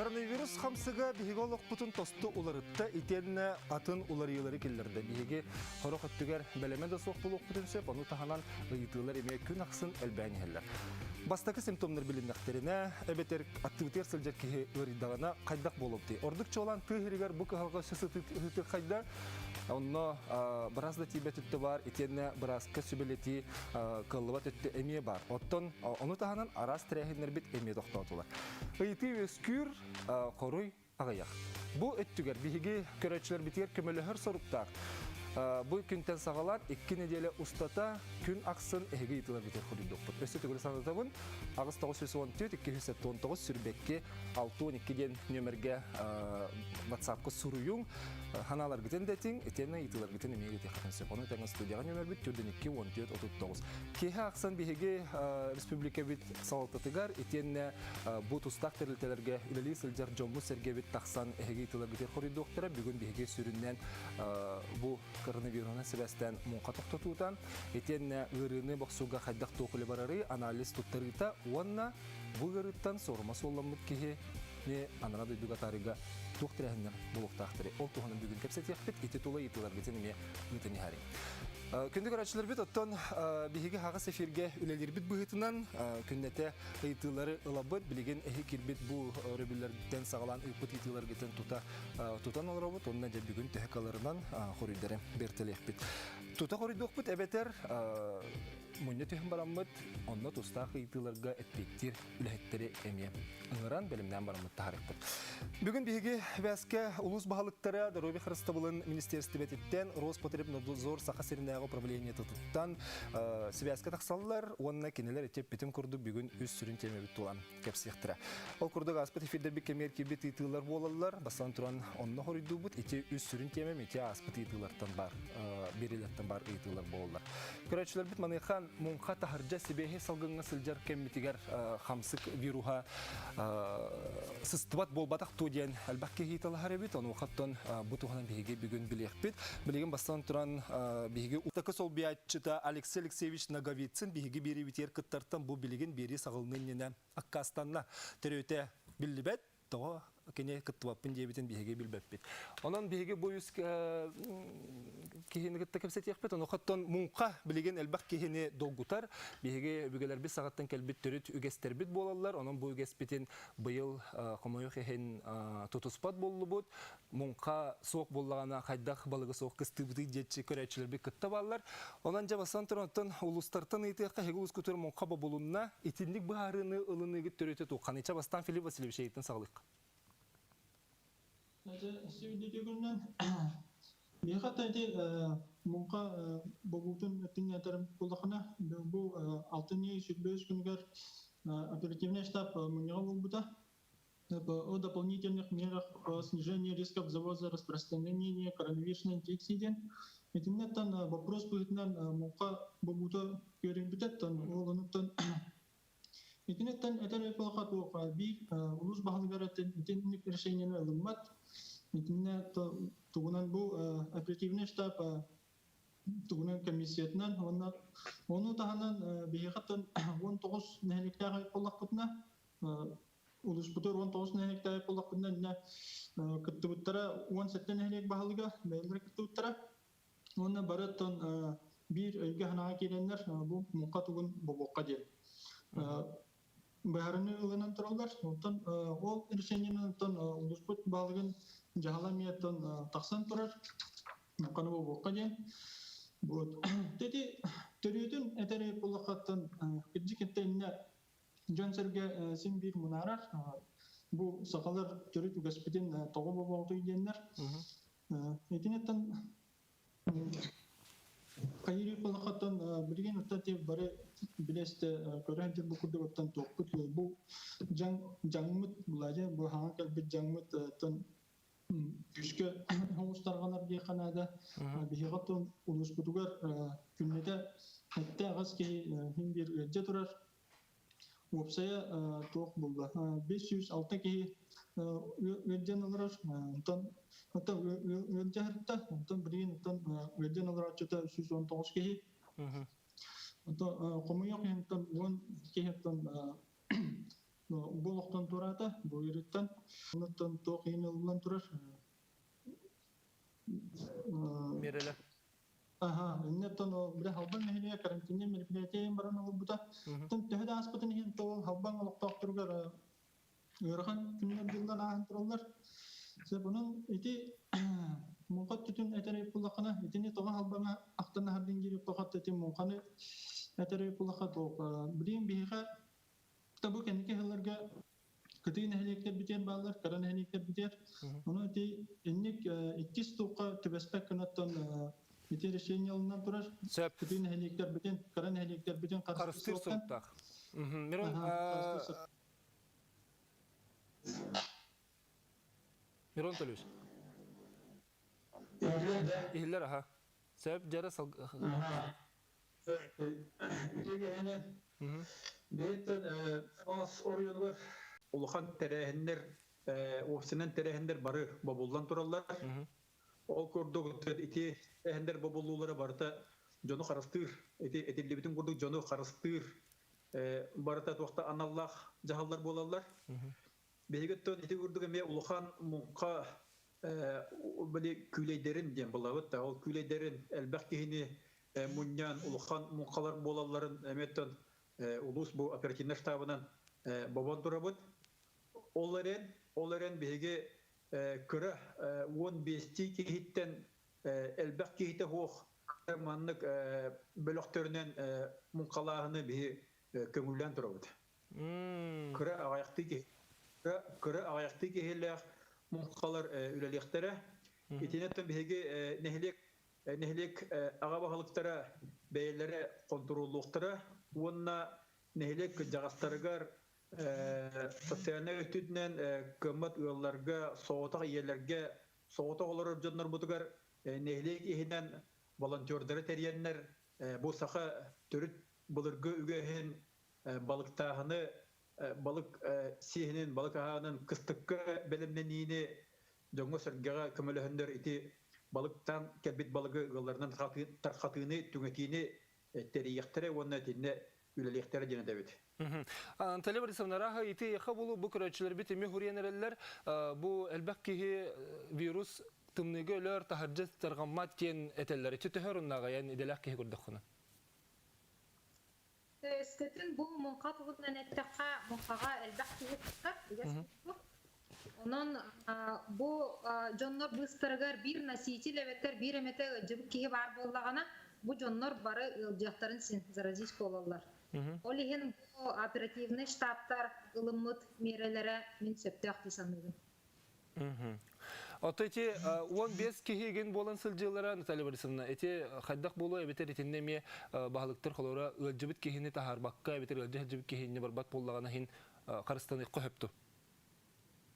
Коронавирус хамсыга биһиги олохпутун тосту уларытта итиэннэ атын уларыйыылары киллэрдэ. Биһиги сорох өттүгэр бэлэмэ да суох буолуохпутун сөп, ону таһынан ыйытыылар эмиэ күн ахсын элбээн иһэллэр. Бастакы симптомнар билиннэхтэринэ, эбэтэр аттыбытыгар сылдьар киһи ыарыйдаҕына хайдах буолуохтуй? Ордук чуолаан тыа сиригэр бу кыһалҕа өссө сытыытык Онно быраас да тиийбэт өттө баар, итиэннэ бырааска сүбэлэтии кыаллыбат өттө эмиэ баар. Оттон ону таһынан араас тэрээһиннэрбит эмиэ тохтоотулар. Ыйытыы үөскүүр, хоруй аҕыйах. Бу өттүгэр биһиги көрөөччүлэрбитигэр көмөлөһөр соруктаах. Бу күнтэн саҕалаан 2 нэдиэлэ устата күн ахсын эһиги ыйытыыларгытыгар хоруйдуохпут. Өссө төгүл санатабын, 8914 279 сүрбэкки 612 диэн нүөмэргэ WhatsApp-ка суруйуҥ, ханааларгытын дэтиҥ, итиэннэ ыйытыыларгытын эмиэ ыытыаххытын сөп. Ону тэҥэ студияҕа нүөмэрбит 42 14 39. Киэһэ ахсын биһиги республикабыт салалтатыгар итиэннэ бу тустаах тэрилтэлэргэ үлэлии сылдьар дьоммут-сэргэбит тахсан эһиги ыйытыыларгытыгар хоруйдуохтара. Бүгүн биһиги сүрүннээн бу коронавируһунан сибээстээн муҥха тохтотуута, итиэннэ ыарыыны бохсууга хайдах туох үлэ барарый, анализ туттарыыта уонна бу ыарыыттан суорума суолламмыт киһи анараа дойдуга атаарыыга туох тэрээһиннэр буолуохтаахтарый? Ол туһунан бүгүн кэпсэтиэхпит. Ити тула ыйытыыларгытын эмиэ ыытан иһээриҥ. Күндү көрөөччүлэрбит, оттон биһиги хаҕыс эфиргэ үлэлиирбит быһыытынан күннэтэ ыйытыылары ылабыт. Билигин эһи киирбит бу өрөбүллэртэн саҕалаан ыыппыт ыйытыыларгытын тута тутан олоробут. Уонна дьэ бүгүн төһө каларынан хоруйдары бэртэлиэхпит. Тута хоруйдуохпут эбэтэр мунньа түһэн бараммыт, онно тустаах ыйытыыларга эппиэттиир үлэһиттэри эмиэ ыҥыран, бэлэмнээн бараммыт таһаарыахпыт. Бүгүн биһиги бээскэ улуус баһылыктара Доруобуйа харыстабылын министиэристибэтиттэн Роспотребнадзор Саха сиринээҕи управлениетыттан сибээскэ тахсаллар уонна кинилэр ити эппитим курдук бүгүн үс сүрүн тиэмэбит туолан кэпсиэхтэрэ. Ол курдук ааспыт эфирдэрбит кэмигэр киирбит ыйытыылар буолаллар. Бастатан туран онно хоруйдуубут. Ити үс сүрүн тиэмэм ити ааспыт ыйытыылартан баар, биэриилэртэн баар ыйытыылар буолаллар. Көрөөччүлэрбит маныаха муҥха таһырдьа сибиэһэй салгыҥҥа сылдьар кэммитигэр хамсык вируһа сыстыбат буолбатах дуо диэн элбэх киһи ыйыталаһар эбит. Онуоха оттон бу туһунан биһиги бүгүн билиэхпит. Билигин бастатан туран биһиги утакы солбуйааччыта Алексей Алексеевич Ноговицын биһиги биэриибитигэр кыттартан бу билигин биэрии саҕалыныа иннинэ аккаастанна. Төрүөтэ биллибэт. Тоҕо кини кыттыбаппын диэбитин биһиги билбэппит. Онон биһиги бу үс киһини кытта кэпсэтиэхпит. Онуоха муҥха билигин элбэх киһини долгутар. Биһиги өбүгэлэрбит саҕаттан кэлбит төрүт үгэстэрбит буолаллар. Онон бу үгэспитин быйыл хомойуох иһин тутуспат буоллубут. Муҥха суох буоллаҕына хайдах балыгы суох кыстыыбытый диэччи көрөөччүлэрбит кытта бааллар. Онон дьэ бастан туран оттон улуустартан ыйытыахха эһиги улуускутугар муҥха бобулунна. Итинник быһаарыыны ылыныыгыт төрүөтэ туохханый? Чэ бастаан Филипп Васильевич эйиттэн саҕалыахха. Сүүйдүтүгүнэн миэхэ ити муҥха бобуутун өттүн этэрим буоллахына бу алтынньы 25 күнүгэр оперативный штаб мунньаҕа буолбута. О дополнительных мерах по снижению рисков завоза распространения коронавирусной инфекции диэн. Итиннэттэн вопрос быһыытынан муҥха бобуута күөрэйбитэттэн ол онуттан итинниттэн этэр буоллахха туох биир улуус баһылыгар итинник решениены ылыммат. Итиннэ тугунан бу оперативный штаб тугунан комиссиятынан уонна ону таһынан биһиэхэттэн 19 нэһилиэктээх буоллахпытына улууспутугар 19 нэһилиэктээх буоллахпытына иннэ кыттыбыттара 17 нэһилиэк баһылыга бэйэлэрэ кыттыбыттара уонна бары оттон биир өйгө-санааҕа киирэннэр бу муҥха тугун бобуохха диэн быһаарыныы ылынан тураллар. Оттон ол решениенан оттон улууспут баһылыгын дьаһала эмиэ оттон тахсан турар муҥханы бобуохха диэн. Вот. Тети төрүөтүн этэр буоллаххаттан кырдьык иннэ Дьон-сэргэ син биир мунаарар. Бу сахалар төрүт үгэспитин тоҕо бобоҕутуй диэннэр. Итинниттэн хайыырый балахаттан билигин оттон ти бары билэстэ көрө сылдьар бу курдук оттон туохпут бу дьаҥ дьаҥмыт буладьа бу хаҥа кэлбит дьаҥмыт оттон күүскэ оҕустарҕанар диэххэ наада. Биһиэхэ оттон улууспутугар күннэтэ сэттэ аҕыс киһи син биир ыалдьа турар. Уопсайа туох буолла? 506 киһи ыалдьан олорор. Онтон оттон ыалдьа сырытта. Онтон билигин оттон ыалдьан олорооччута 119 киһи. Онтон хомойуох иһин 10 киһи оттон бу олохтон туораата бу ыарыыттан. Онуттан туох иһин ылыллан турар Миэрэлэр. Аха, иннеттон ол бile Халбаҥ нэһилиэгэ карантиннай мероприятие баран олорбута. Оттон төһө да ааспытын иһин ол Халбаҥ олохтоохторугар ыарахан күннэр дьыллар ааһан тураллар. Сөп, онон ити муҥха өттүтүн этэр буоллаххына, итини тоҕо Халбаҥа ахтан аһардын диир тоҕо ити муҥханы этэр буоллахха туох билигин биһиэхэ бу кэнники сылларга кытыы нэһилиэктэрбитигэр бааллар, кыра нэһилиэктэрбитигэр. Ону ити инник иккис туохха түбэспэт гынаттан ити решение ылынан турар. Сөп. Кытыы нэһилиэктэрбитин, кыра нэһилиэктэрбитин харыстыыр соруктаах. Мирон, Мирон Толюс. Иһиллэр аха. Сөп, дьара сал... Бэйэттэн Хаҥалас оройуонугар улахан тэрээһиннэр, уопсайынан тэрээһиннэр бары бобуллан тураллар. Ол курдук ити тэрээһиннэр бобуллуулара барыта дьону харыстыыр, ити этиллибитин курдук дьону харыстыыр барыта туохта аналлаах дьаһаллар буолаллар. Биһиги оттон ити курдук эмиэ улахан муҥха били күүлэйдэрин диэн булабыт да, ол күүлэйдэрин элбэх киһини мунньан улахан муҥхалар буолалларын эмиэ оттон улуус бу оперативнай штабынан бобон турабыт. Ол эрэн биһиги кыра 15 киһиттэн элбэх киһитэ суох маннык бөлөхтөрүнэн муҥхалааһыны биһи көҥүллээн турабыт. Кыра аҕыйахтыы киһилээх муҥхалар үлэлиэхтэрэ. Итинэн биһиги нэһилиэк аҕа баһылыктара бэйэлэрэ хонтуруоллуохтара уонна нэһилиэк кырдьаҕастарыгар, социальнай өттүнэн кыаммат ыалларга, соҕотох ийэлэргэ, соҕотох олорор дьоннорбутугар нэһилиэк иһинэн волонтердары тэрийэннэр бу саха төрүт былыргы үгэһин балыктааһыны, балык сиэһинин, балык аһаанын, кыстыкка бэлэмнэниини дьоҥҥо-сэргэҕэ көмөлөһөннөр ити балыктан кэлбит балыгы ыалларынан тархатыыны, түҥэтиини тэрийиэхтэрэ уонна итиннэ үлэлиэхтэрэ диэн этэбит. Анталия Борисовна, раха ити яха булу бу көрөөччүлэрбит эми хуриен эрэллэр, бу элбэх киһи вирус тымныыга өлөр, таһырдьа тарҕаммат диэн этэллэр. Ити төһө оруннааҕый идэлээх киһи көрдөххүнэ? Өскөтүн бу муҥха туһунан эттэххэ, муҥхаҕа элбэх киһи кыттар, үгэс курдук. Онон бу дьоннор быыстарыгар биир носитель эбэтэр биир эмэтэ ыалдьыбыт киһи баар буоллаҕына, бу дьоннор бары ыалдьыахтарын син, заразить буолаллар. Ол иһин бу оперативный штабтар ылыммыт миэрэлэрэ мин сөптөөх дии саныыбын. Ото ити 15 киһи буолан сылдьыылара, Наталья Борисовна, ити хайдах буолуо эбэтэр итиннэ эмиэ баһылыктар холоро ыалдьыбыт киһини таһаарбакка эбэтэр ыалдьа сылдьыбыт киһини барбат буоллаҕына иһин харыстаныахха сөптө.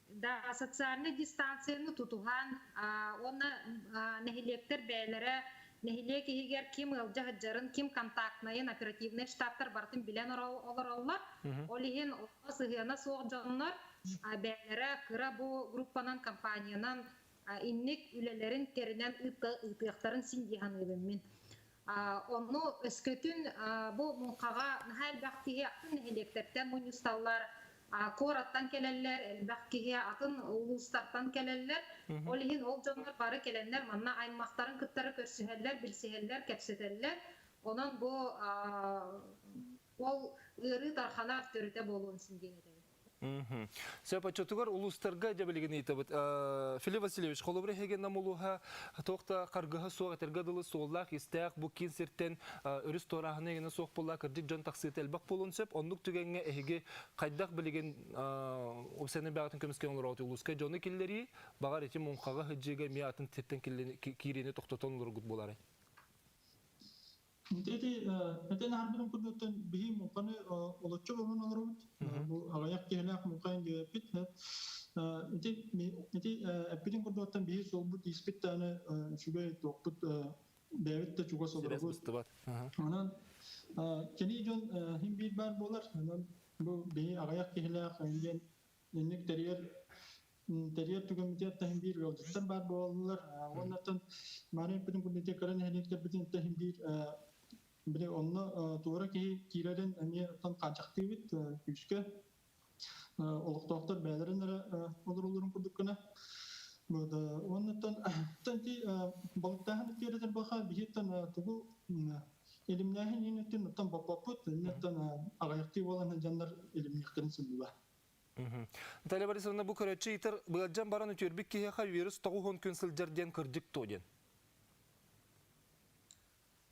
Да, социальнай дистанцияны тутуһан уонна нэһилиэктэр бэйэлэрэ нэһилиэк иһигэр ким ыалдьа сылдьарын, ким контактнайын оперативный штабтар барытын билэн олороллор. Ол иһин сыһыана суох дьоннор бэйэлэрэ кыра бу группанан, компаниянан инник үлэлэрин тэринэн ыытыахтарын син дии саныыбын мин. Онну өскөтүн бу муҥхаҕа наһаа элбэх киһи атын нэһилиэктэртэн мунньусталлар, куораттан кэлэллэр, элбэх киһи атын улуустартан кэлэллэр. Ол иһин ол дьоннор бары кэлэннэр манна аймахтарын кыттары көрсүһэллэр, билсиһэллэр, кэпсэтэллэр. Онон бу ол ыарыы тарханар төрүтэ буолуон син диэн этэбин. Сөп, оччотугар улуустарга дьэ билигин ыйытабыт. Филипп Васильевич, холобур эһиги Нам улууһа туох да харгыһа суох этэргэ дылы суоллаах-истээх бу киин сиртэн өрүс туорааһына игинэ суох буолла, кырдьык дьон тахсыыта элбэх буолуон сөп. Оннук түгэҥҥэ эһиги хайдах билигин уопсайынан бэҕэтин көмүскээн олороҕут улууска дьону киллэрии, баҕар ити муҥхаҕа сылдьыыга эмиэ атын сиртэн киириини тохтотон олоргут буолаарай? Ити этэн аһарбытым курдуктан биһи муҥханы олоччу бобон олоробут. Бу аҕыйах киһилээх муҥхайын диэбиппит. Ити ити эппитин курдуктан биһи суолбут ииспит даҕаны үчүгэй туохпут бэйэбит да чугас Сибээс олоробут. быстыбат. Онон кини дьон иһин биир баар буолар. Онон бу биһи аҕыйах киһилээх диэн инник тэрийэр түгэммитигэр таһын биир ыалдьыттар баар буолаллар. Уоннаттан мааны эппитин курдук кыра нэһилиэктэрбитин таһын биир били онно туора киһи киирэрин эмиэ оттон хааччахтыыбыт күүскэ. Олохтоохтор бэйэлэрин эрэ олороллорун курдук гына. Уоннаттан ити балыктааһын үтүөрэтэр баха биһиттэн тугу илимнээһин иинэттин оттон боппоппут, иннеттэн аҕыйахтыы буолан сылдьаннар илимниэхтэрин сөбүлэ. Наталья Борисовна, бу көрөччү ыйтар быалдьан баран үтүөрбүт киһиэхэ вирус 90 күн сылдьар диэн кырдьык дуо диэн?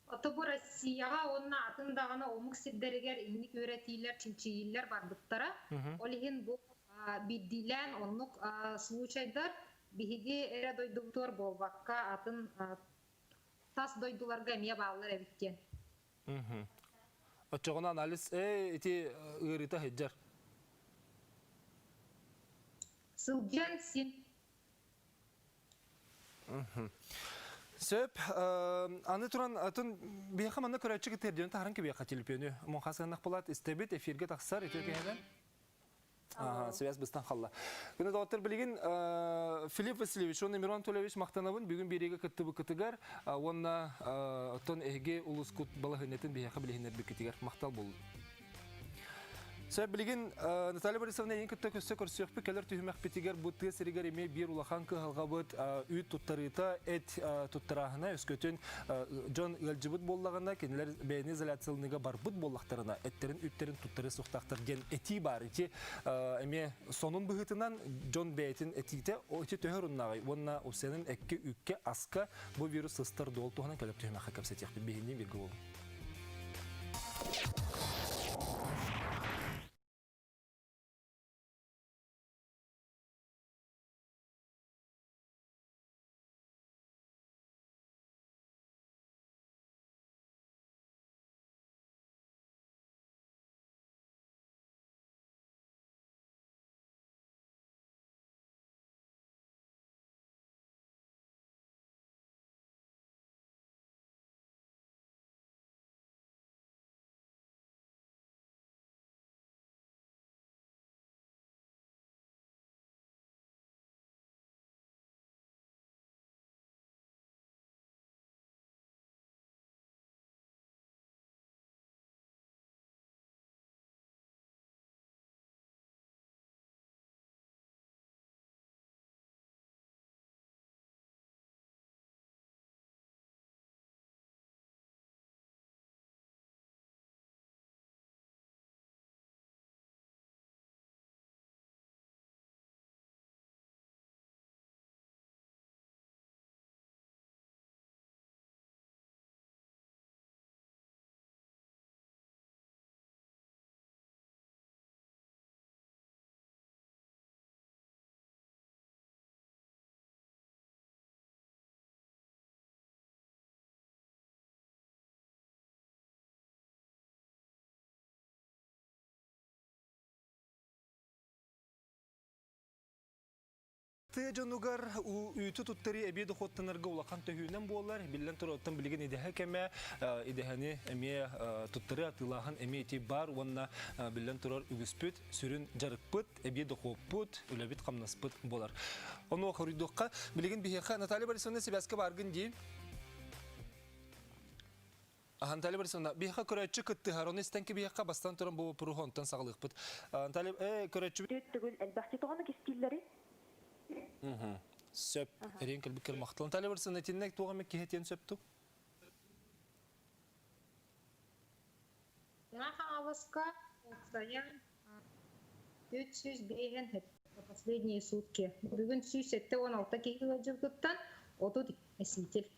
Ото бу Россияҕа уонна атын даҕаны омук сирдэригэр инник үөрэтиилэр, чинчийиилэр барбыттара. Ол иһин бу биирдиилээн оннук случайдар биһиги эрэ дойдубутугар буолбакка, атын тас дойдуларга эмиэ бааллар эбит диэн. Оччоҕуна анализ ити ыарыыта сылдьар. Сылдьан син. Сөп. Аны туран атын биһиэхэ манна көрөөччү кытыардыан таһарын кэбиэхэ телепиөнү. Муҥха сыаннах булаат истэбит эфиргэ тахсар үтүө киһинэн. Связь быстан халла. Күнү доҕоттор билигин Филипп Васильевич уонна Мирон Анатольевич махтанабын бүгүн биэриигэ кыттыбыккытыгар уонна оттон эһиги улускут балаһыанньатын биһиэхэ билиһиннэрбиккитигэр махтал буоллун. Сөп, билигин Наталья Борисовна эйигин кытта көссө көрсүөхпүт кэлэр түһүмэхпитигэр бу тыа сиригэр эмиэ биир улахан кыһалҕабыт үүт туттарыыта, эт туттарааһына өскөтүн дьон ыалдьыбыт буоллаҕына, кинилэр бэйэни изоляцияланыыга барбыт буоллахтарына, эттэрин үүттэрин туттарыа суохтаахтар диэн этии баар. Ити эмиэ сонун быһыытынан дьон бэйэтин этиитэ ити төһө оруннааҕый уонна усенын экки үүккэ аска бу вирус сыстар дуол туһунан кэлэр түһүмэххэ кэпсэтиэхпит. Биһиги бииргэ буолуҥ. Тыа дьонугар үүтү туттарыы эбии дохуоттанарга улахан төһүүнэн буолар. Биллэн турар, оттон билигин идэһэ кэмэ, идэһэни эмиэ туттарыы атыылааһын эмиэ ити бар уонна биллэн турар үгүспүт сүрүн дьарыкпыт, эбии дохуоппут, үлэбит-хамнаспыт буолар. Ону хоруйдуохха, билигин биһиэхэ Наталья Борисовна сибээскэ бааргын дии. Наталья Борисовна, биһиэхэ көрөөччү кыттыһар, ону истэн кэбиһиэххэ, бастан туран бу боппуруоһу онтон саҕалыахпыт. Наталья, көрөөччү... Түөрт төгүл элбэхтик тоҕону кистииллэрий? Сөп. Эриэн кэлбиккэр махтал. Наталья Борисовна, итиннэ туох эмэ киһи этиэн сөп дуу? Мэҥэ Хаҥаласка уопсайа 305 последние сутки. Бүгүн 176 киһи ыалдьыбытыттан 30 носитель.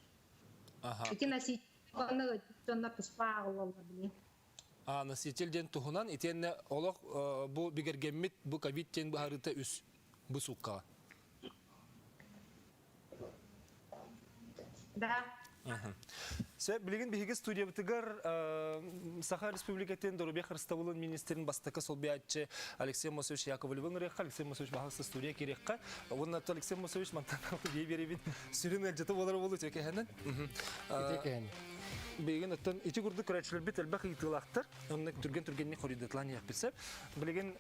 Ити носитель уонна дьоннор туспа ааҕыллаллар билигин. А, носитель диэн туһунан итиэннэ олох бу бигэргэммит бу ковид диэн быһаарыыта үс бу сууккаҕа. Да. Сөп, билигин биһиги студиябытыгар Саха Республикатын доруобуйа харыстабылын министрин бастакы солбуйааччы Алексей Мосович Яковлевын ырыахха, Алексей Мосович баһылыста студия кириэххэ. Уонна Алексей Мосович мантан биэ биэребин сүрүн ыалдьыты буолар буолу үтүө кэһэнэн. Үтүө кэһэн. Билигин оттон ити курдук көрөөччүлэрбит элбэх ыйытыылаахтар. Онно түргэн-түргэнник хоруйдатылаан иһиэхпит сөп. Билигин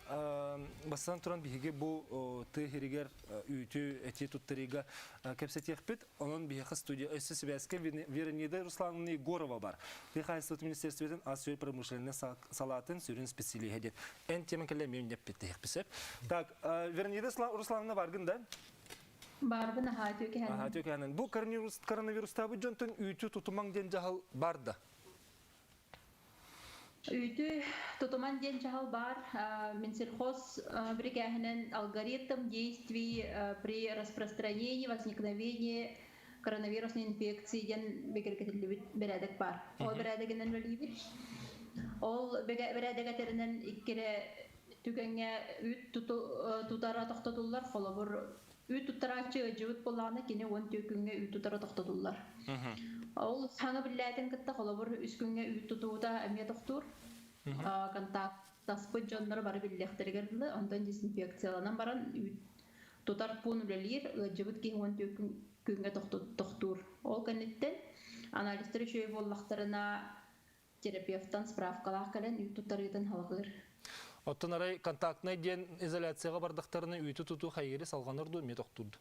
бастатан туран биһиги бу тыа иһигэр үүтү эти туттарыыга кэпсэтиэхпит. Онон биһиэхэ студия өссө сибээскэ Веронида Руслановна Егорова бар. Тыа хаһаайыстыбатын министерствотын ас-үөл промышленнай салаатын сүрүн специалиһэ диэн. Эн теман кэллэ эмиэ үннэппит сөп. Так, Веронида Руслановна баргын да? Барбын аһаа түөкэһэнин. Аһаа түөкэһэнин. Бу коронавирустаабыт дьонтон үүтү тутумаҥ диэн дьаһал бар да? Үүтү тутуман диэн дьаһал бар. Минсельхоз бирикээһинэн алгоритм действий при распространении, возникновении коронавирусной инфекции диэн бигэргэтиллибит бэрээдэк бар. Ол бэрээдэгинэн үлэлиибит. Ол бэрээдэк этэринэн иккирэ түгэҥҥэ үүт тутара тохтотуллар. Холобур, үүт туттарааччы ыалдьыбыт буоллаҕына, кини 14 күҥҥэ үүт тутара тохтотуллар. Ол саҥа биллээтин кытта, холобур, үс күҥҥэ үүт тутуута эмиэ тохтуур. Контактаспыт дьоннору бары биллиэхтэригэр дылы, онтон дезинфекцияланан баран үүт тутар пуун үлэлиир, ыалдьыбыт киһи 14 күҥҥэ тохтуур. Ол кэнниттэн анализтар үчүгэй буоллахтарына, терапевтан справкалаах кэлэн үүт туттарыытын халҕыыр. Оттон арай контактнай диэн изоляцияҕа бардахтарына үүтү тутуу хайыыры салҕанар дуу, эмиэ тохтуур дуу?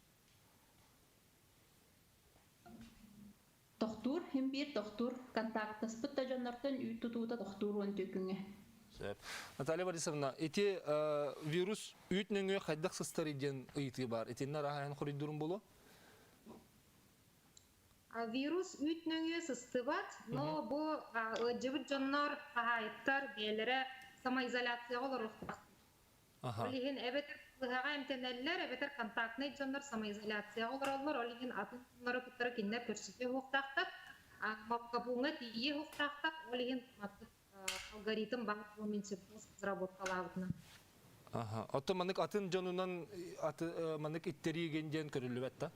Тохтуур, хим биир тохтуур. Контактаспыт да дьоннортон үүт тутуута тохтуур уон күҥҥэ. Сөп. Наталья Борисовна, ити вирус үүт нөҥүө хайдах сыстарый диэн ыйытыы баар. Итиннэ араһаайан хоруйдуурум буолуо? Вирус үүт нөҥүө сыстыбат, но бу ыалдьыбыт дьоннор, хаһаайыттар бэйэлэрэ самоизоляцияҕа олоруохтаахтар. Ол иһин эбэтэр быһаҕа эмтэнэллэр, эбэтэр контактнай дьоннор самоизоляцияҕа олороллор, ол иһин атын дьоннору кытары кинилэр көрсүһүө суохтаахтар, мапкабуҥҥа тиийиэ суохтаахтар, ол иһин алгоритм баар Минсельхоз разработкалаабытынан. Оттон маннык атын дьонунан маннык иттэриигин диэн көрүллүбэт да?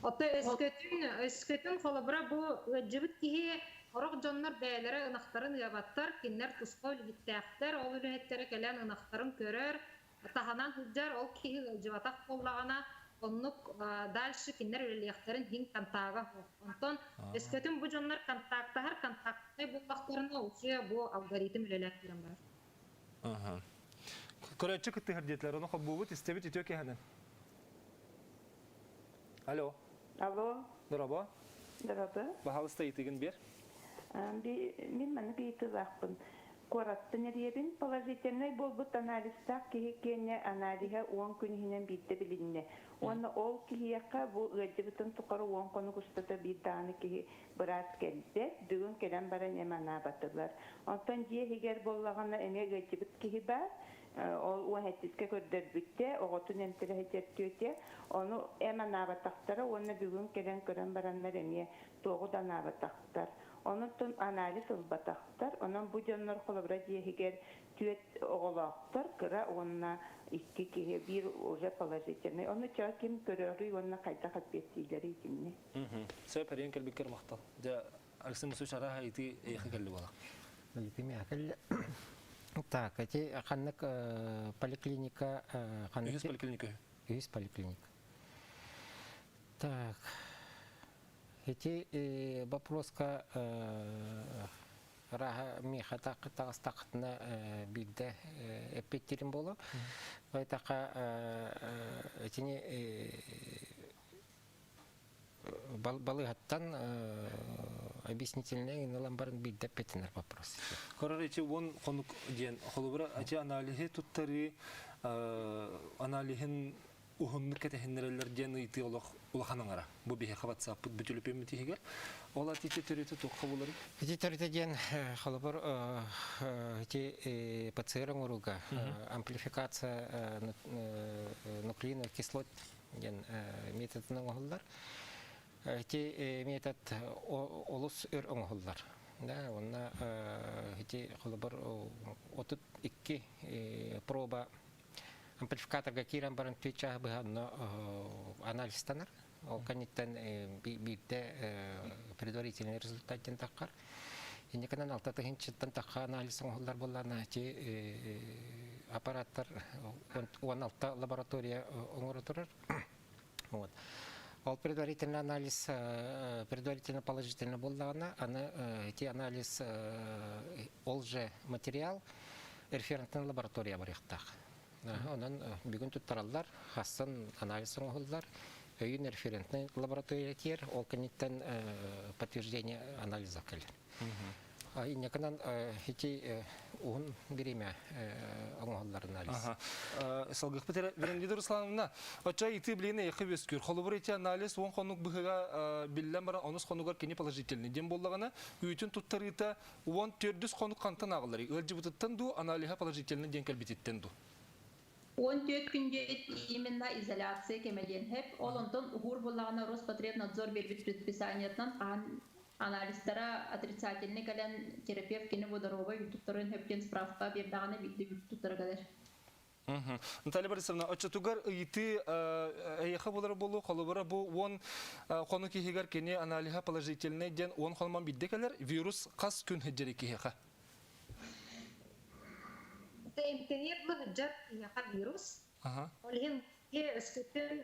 Ото өскөтүн, өскөтүн холобура бу ыалдьыбыт киһи сорох дьоннор бэйэлэрэ ынахтарын ыабаттар, кинилэр туспа үлэһиттээхтэр, ол үлэһиттэрэ кэлэн ынахтарын көрөр, таһынан сылдьар, ол киһи ыалдьыбатах буоллаҕына, оннук дальше кинилэр үлэлиэхтэрин иһин контага суох. Онтон өскөтүн бу дьоннор контактаһар, контактнай буоллахтарына, уже бу алгоритм үлэлээн киирэн барар. Көрөөччү кыттыһар диэтилэр, ону холбуубут, истэбит үтүө киһинэн. Алло. Алло. Дорообо. Дорообо. Баһаалыста ыйытыгын биэр. Мин маннык ыйытыылаахпын. Куораттан эрийэбин. Положительнай буолбут анализтаах киһи киэнэ аналиһа 10 күн иһинэн биирдэ билиннэ. Уонна ол киһиэхэ бу ыалдьыбытын тухары 10 хонук устата биир даҕаны киһи быраас кэлбэт. Бүгүн кэлэн баран эм анаабатылар. Онтон дьиэ иһигэр буоллаҕына эмиэ ыалдьыбыт киһи баар. Ол уон сэттискэ көрдөрбүттэ, оҕотун эмтэрэ ситэртүөтэ. Ону эм анаабатахтара уонна бүгүн кэлэн көрөн бараннар эмиэ туоҕу да анаабатахтар. Онон анализ ылбатахтар. Онон бу дьоннор холобура дьиэ иһигэр түөрт оҕолоохтор, кыра уонна икки киһи, биир уже положительный. Ону чаа ким көрөрүй уонна хайдах эппиэттииллэрий итинни? Сөп, эрийэн кэлбиккэр махтал. Дьэ, Алексей Мусович арааһа ити эйиэхэ кэлли буолар. Ити миэхэ кэллэ. Так, эти ханнык поликлиника ханнык Үһүс поликлиника. Үһүс поликлиника. Так, эти вопроска арааһа миэхэ таҕыстаххытына биирдэ эппиэттиирим буолуо. Байтаха итини балыыһаттан объяснительнай ылан баран биирдэ эппиэттэнэр вопрос. Көрөр ити уон хонук диэн холобура ити аналиһы туттарыы аналиһын уһуннук кэтэһиннэрэллэр диэн ыйытыы олох улахан аҥара. Бу биһиэхэ ватсаппыт бүтүлүпүммүт иһигэр. Ол ат ити төрүтэ туохха буларый? Ити төрүтэ диэн холобур ити ПЦР оҥорууга амплификация нуклеиновых кислот диэн методынан оҥоһуллар. Ити метод олус өр оҥоһуллар. Да, уонна ити холобур 32 проба амплификаторга киирэн баран түөрт чааһы быһа онно анализтанар. Ол кэнниттэн биирдэ предварительный результат диэн таххар. Инникинэн алта тыһыынчаттан тахха анализ оҥоһуллар буоллаҕына ити аппараттар 16 лаборатория оҥоро турар. Вот. Ол предварительный анализ предварительно положительный буоллаҕына, аны ити анализ ол же материал референтный лаборатория барыахтаах. Онон бүгүн туттараллар, хассан анализ оҥоһуллар, өйүн референтный лаборатория тиэр, ол кэнниттэн подтверждение анализа кэлэр. Иннекынан ити уһун бириэмэ оҥоһуллар анализ. Салгыхпыт эрэ Веронида Руслановна, оччо ити билигин эйэхэ үөскүүр. Холобур ити анализ уон хонук быһыга биллэн баран онус хонугар кини положительный диэн буоллаҕына, үүтүн туттарыыта уон төрдүс хонук хантан ааҕылларый? Ыалдьыбытыттан дуу, аналиһа положительный диэн кэлбититтэн дуу? 14 күн диэт именно изоляция кэмэ диэн хэп. Ол онтон уһуур буоллаҕына Роспотребнадзор биэрбит предписаниетынан хаһан анализтара отрицательный кэлэн терапевт кини водоровой үүт туттарын хөп диэн справка биэрдэҕинэ биирдэ үүт туттара кэлэр. Наталья Борисовна, оччотугар ыйытыы эйиэхэ буолара буолуо, холобура бу уон хонук иһигэр кини аналиһа положительный диэн уон хонуман биирдэ кэлэр, вирус хас күн сылдьар киһиэхэ? Эмтэнэр сылдьар киһиэхэ вирус. Ол иһин өскөтүн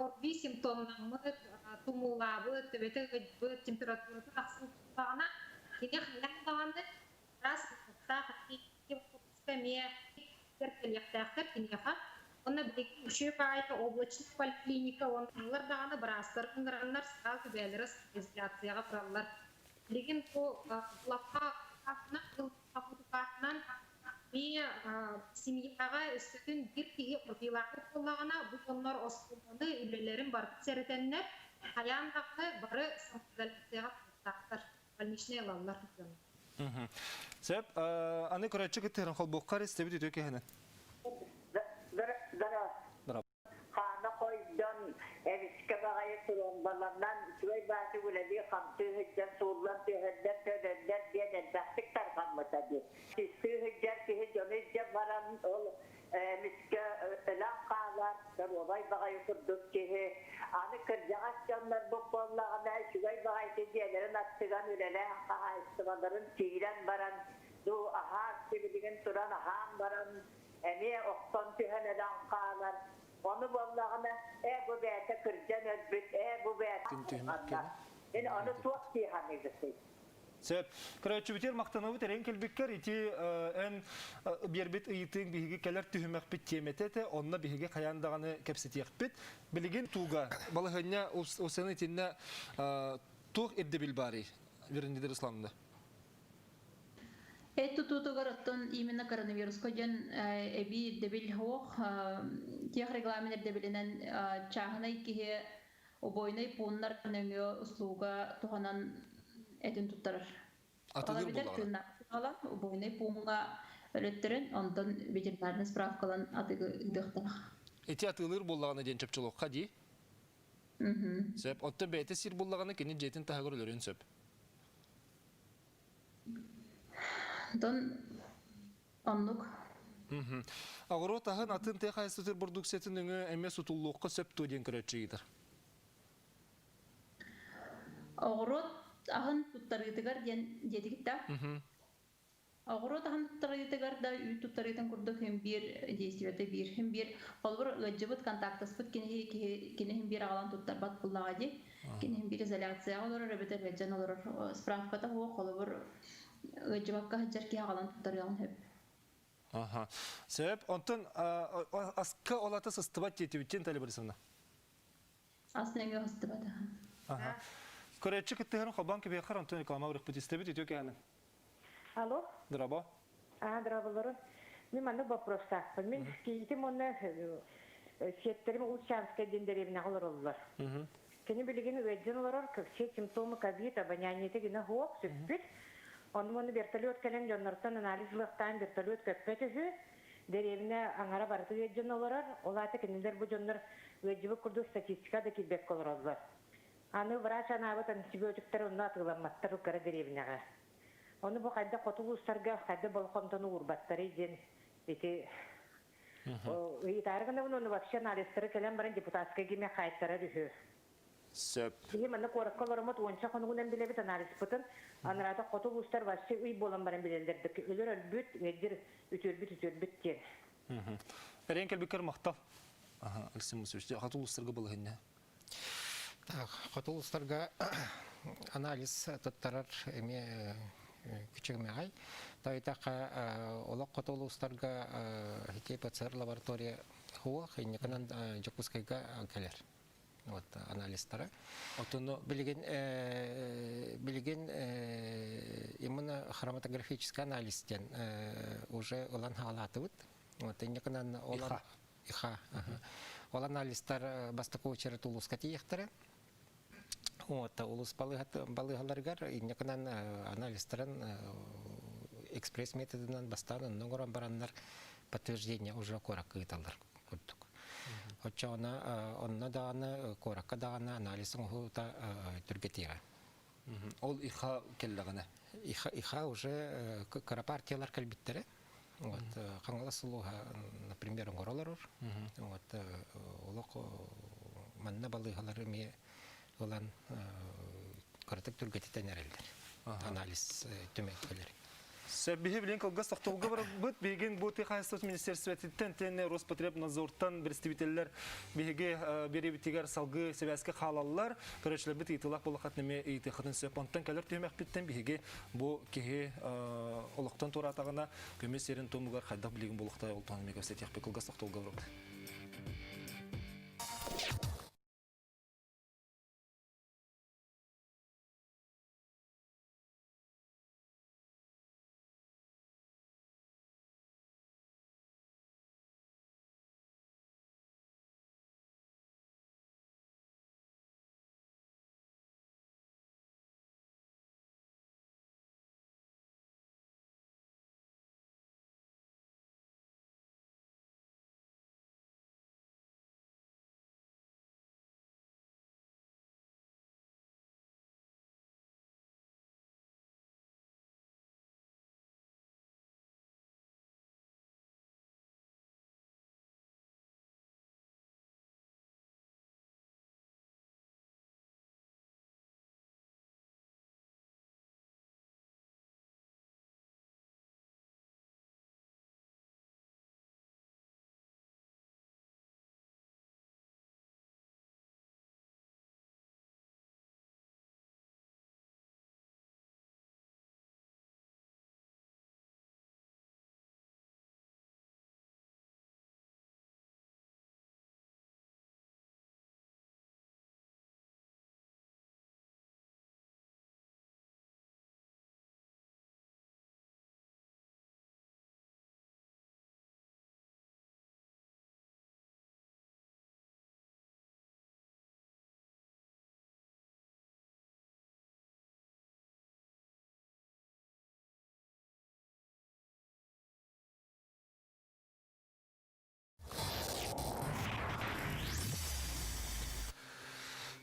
ОРВИ симптомнаммыт, тумуулаабыт, төбөтө ыгыйбыт, температурата тахсыбыт кини хайаан даҕаны раз эмиэ кэлиэхтээхтэр киниэхэ. Онно билигин үчүгэй баайы облачный поликлиника оннулар даҕаны быраастар ыҥыраннар сразу бэйэлэрэ изоляцияҕа тураллар. Билигин бу лаппа ылбатынан эмиэ семьяҕа өскөтүн биир киһи ОРВИлаабыт буоллаҕына, бу дьоннор оскуоланы, үлэлэрин барытын сэрэтэннэр, хайаан даҕаны бары самоизоляцияҕа туруохтаахтар, больничнай ылаллар дьон. Сөп. Аны көрөөччү кыттыһарын холбуохха истэбит үтүө киһини. Хаана хойдон, эмискэ баҕайы тромбаланан, үчүгэй баатык үлэлии-хамсыы сылдьан сууллан түһэллэр, төлөллөр диэн элбэхтик тарҕаммыта дии. Кистии сылдьар киһи дьону илдьэ баран, ол эмискэ өлөн хаалар, доруобай баҕайы курдук киһи. Аны кырдьаҕас дьоннорбут буоллаҕына, үчүгэй баҕайы дьиэлэрин аттыган үлэлээх хаһаайыстыбаларын киирэн баран, дуу аһаан сибилигин туран аһаан баран, эмиэ охтон түһэн өлөн хаалар. Ону буоллаҕына, ээ бу бэйэтэ кырдьан өлбүт, ээ бу бэйэтэ Мин ону туох дии саныыгытый? Сөп. Көрөөччүбүтүгэр махтанабыт эрэйин кэлбиккэр ити эн биэрбит ыйытыыҥ биһиги кэлэр түһүмэхпит тиэмэтэ этэ, онно биһиги хайаан даҕаны кэпсэтиэхпит. Билигин тууга балаһыанньа усаны итиннэ туох ирдэбил баарый, Веронида Руслановна? Эт тутуутугар оттон именно коронавируска диэн эбии ирдэбил суох. Тех регламент ирдэбилинэн чааһынай киһи убойнай пууннар нөҥүө услуга туһанан этин туттарар. Атылыыр Ол буоллаҕына. тыыннаах убойнай пууҥҥа өлөттөрөн, онтон ветеринарный справкалан атыгы ыытыахтаах. Ити атыылыыр буоллаҕына диэн чопчулуохха дии. Сөп. Оттон бэйэтэ сир буллаҕына кини дьиэтин таһыгар өлөрүөн сөп. Онтон оннук. Оҕуруот аһын атын тыа хаһаайыстыбатын бородууксуйатын өҥө эмиэ сутуллуохха сөп дуо диэн көрөөччү ыйытар. Оҕуруот аһын туттарыытыгар диэн диэтигит да? Оҕуруот аһын туттарыытыгар да үүт туттарыытын курдук иһин биир действиета биир иһин биир холобур ыалдьыбыт контактаспыт киһи киһи кини иһин биир аҕалан туттарбат буоллаҕа дии кини иһин биир изоляцияҕа олорор эбэтэр ыалдьан олорор справката суох холобур ыалдьыбакка сылдьар киһи аҕалан туттарыаҕын сөп. Аха. Сөп. Онтон аска олата сыстыбат диэтибиттин Наталья Борисовна? Ас нөҥүө сыстыбат. Аха. Көрөөччү кыттыһарын холбоон кэбиэххэр онтон реклама ырыппыт истэбит үтүө кэһэнин. Алло. Драба. А, драbalары. Мен маннык вопростаахпын. Мин кийиитим уонна сиэттерим Улчанскай диэн дэриэбинэҕэ олороллор. Кини билигин ыалдьан олорор, все симптомы ковид, обоняниета гына суох, сүппүт. Ону уонна вертолет кэлэн дьоннортон анализ ылыахтаан вертолет көппөт үһү. Дэриэбинэ аҥара барыта ыалдьан олорор. Ол аата кинилэр бу дьоннор ыалдьыбыт курдук статистика да киирбэккэ олороллор. Аны врач анаабыт антибиотиктар онно атыыламматтар кыра дэриэбинэҕэ. Ону бу хайдах хоту улуустарга хайдах болҕомтону уурбаттарый диэн ити ыйытаары гынабын уонна вообще анализтары кэлэн баран депутатскай гиме хаайтарар үһү. Сөп. Биһи манна куоракка олороммут уонча хонугунан билэбит анализпытын. Анараата хоту улуустар вообще ый буолан баран билэллэр өлөр өлбүт, ыалдьыр үтүөрбүт үтүөрбүт диэн. Эрэйин кэлбиккэр махтал. Аха, Алексей Мусович, хоту улуустарга балаһынньа. Хоту улуустарга анализ туттарар эмиэ күчүмэҕэй. Тойтахха олох хоту улуустарга ити ПЦР лаборатория суох, инникинэн Дьокуускайга кэлэр. Вот анализтара. Отону билигин билигин именно хроматографический анализ диэн уже ылан хаалаатыбыт. Вот инникинэн ол Иха. Ол анализтар бастакы очередь улууска тиийэхтэрэ. Вот, улус балыыһаларыгар инникинэн анализтарын экспресс методынан бастаан онно оҥорон бараннар подтверждение уже куоракка ыыталлар курдук. Оччоҕуна онно даҕаны куоракка даҕаны анализ оҥоһуута түргэтиэҕэ. Ол иха кэллэҕинэ? Иха уже кыра партиялар кэлбиттэрэ. Вот, Хаҥалас улууһа, например, оҥоро олорор. Вот, олох манна балыыһалары эмиэ ылан кыратык түргэтитэн эрэллэр. Анализ түмэккэлэр. Сөп, биһи билин кылгас тохтобулга барбыт. Билигин бу тыа хаһайыстыбатын министерствотыттан тиэннэ Роспотребнадзортан представителлэр биһиги биэриэбитигэр салгыы сибээскэ хаалаллар. Көрөөччүлэрбит ыйытыылаах буоллаххытына эмиэ ыйытыаххытын сөп. Онтон кэлэр түһүмэхпиттэн биһиги бу киһи олохтон туораатаҕына көмүс сирин туомугар хайдах билигин буолуохтаах ол туһунан эмиэ кэпсэтиэхпит. Кылгас тохтобулга барабыт.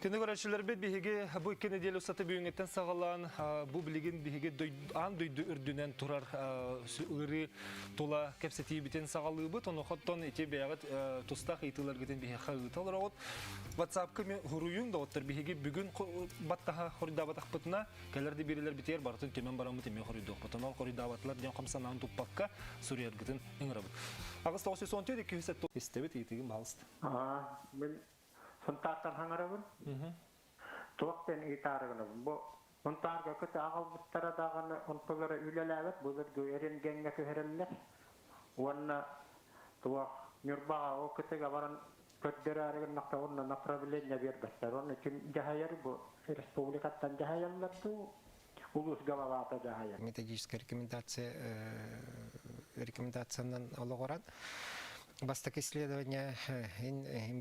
Күнү көрөөччүлэрбит биһиги бу икки нэдиэлэ устата бүгүҥҥүттэн саҕалаан бу билигин биһиги аан дойду үрдүнэн турар ыарыы тула кэпсэтиибитин саҕалыыбыт. Онуоха ити бэйэҕит тустаах ыйытыыларгытын биһиэхэ ыыта олороҕут. WhatsApp-ка хуруйуҥ доҕоттор биһиги бүгүн баттаһа хоруйдаабатахпытына кэлэр да биэрэлэрбитигэр барытын түмэн бараммыт эмиэ хоруйдуохпут. Онон хоруйдаабатылар диэн хом санаан туппакка суруйаргытын ыҥырабыт. 8 914 207 истэбит ыйытыгын баалыста. Мин Сунтаартан хаҥарабын. Туох диэн ыйытаары гынабын. Бу Сунтаарга көтө аҕалбыттара даҕаны онтулара үлэлээбэт былыргы рентгеҥҥэ түһэрэллэр. Уонна туох Ньурбаҕа ол кытыга баран көрдөрөөрү гыннахта уонна направление биэрбэттэр. Уонна ким дьаһайар бу республикаттан дьаһайаллар дуу, улуус головата дьаһайар. Методическая рекомендация рекомендациянан олоҕуран Бастакы исследование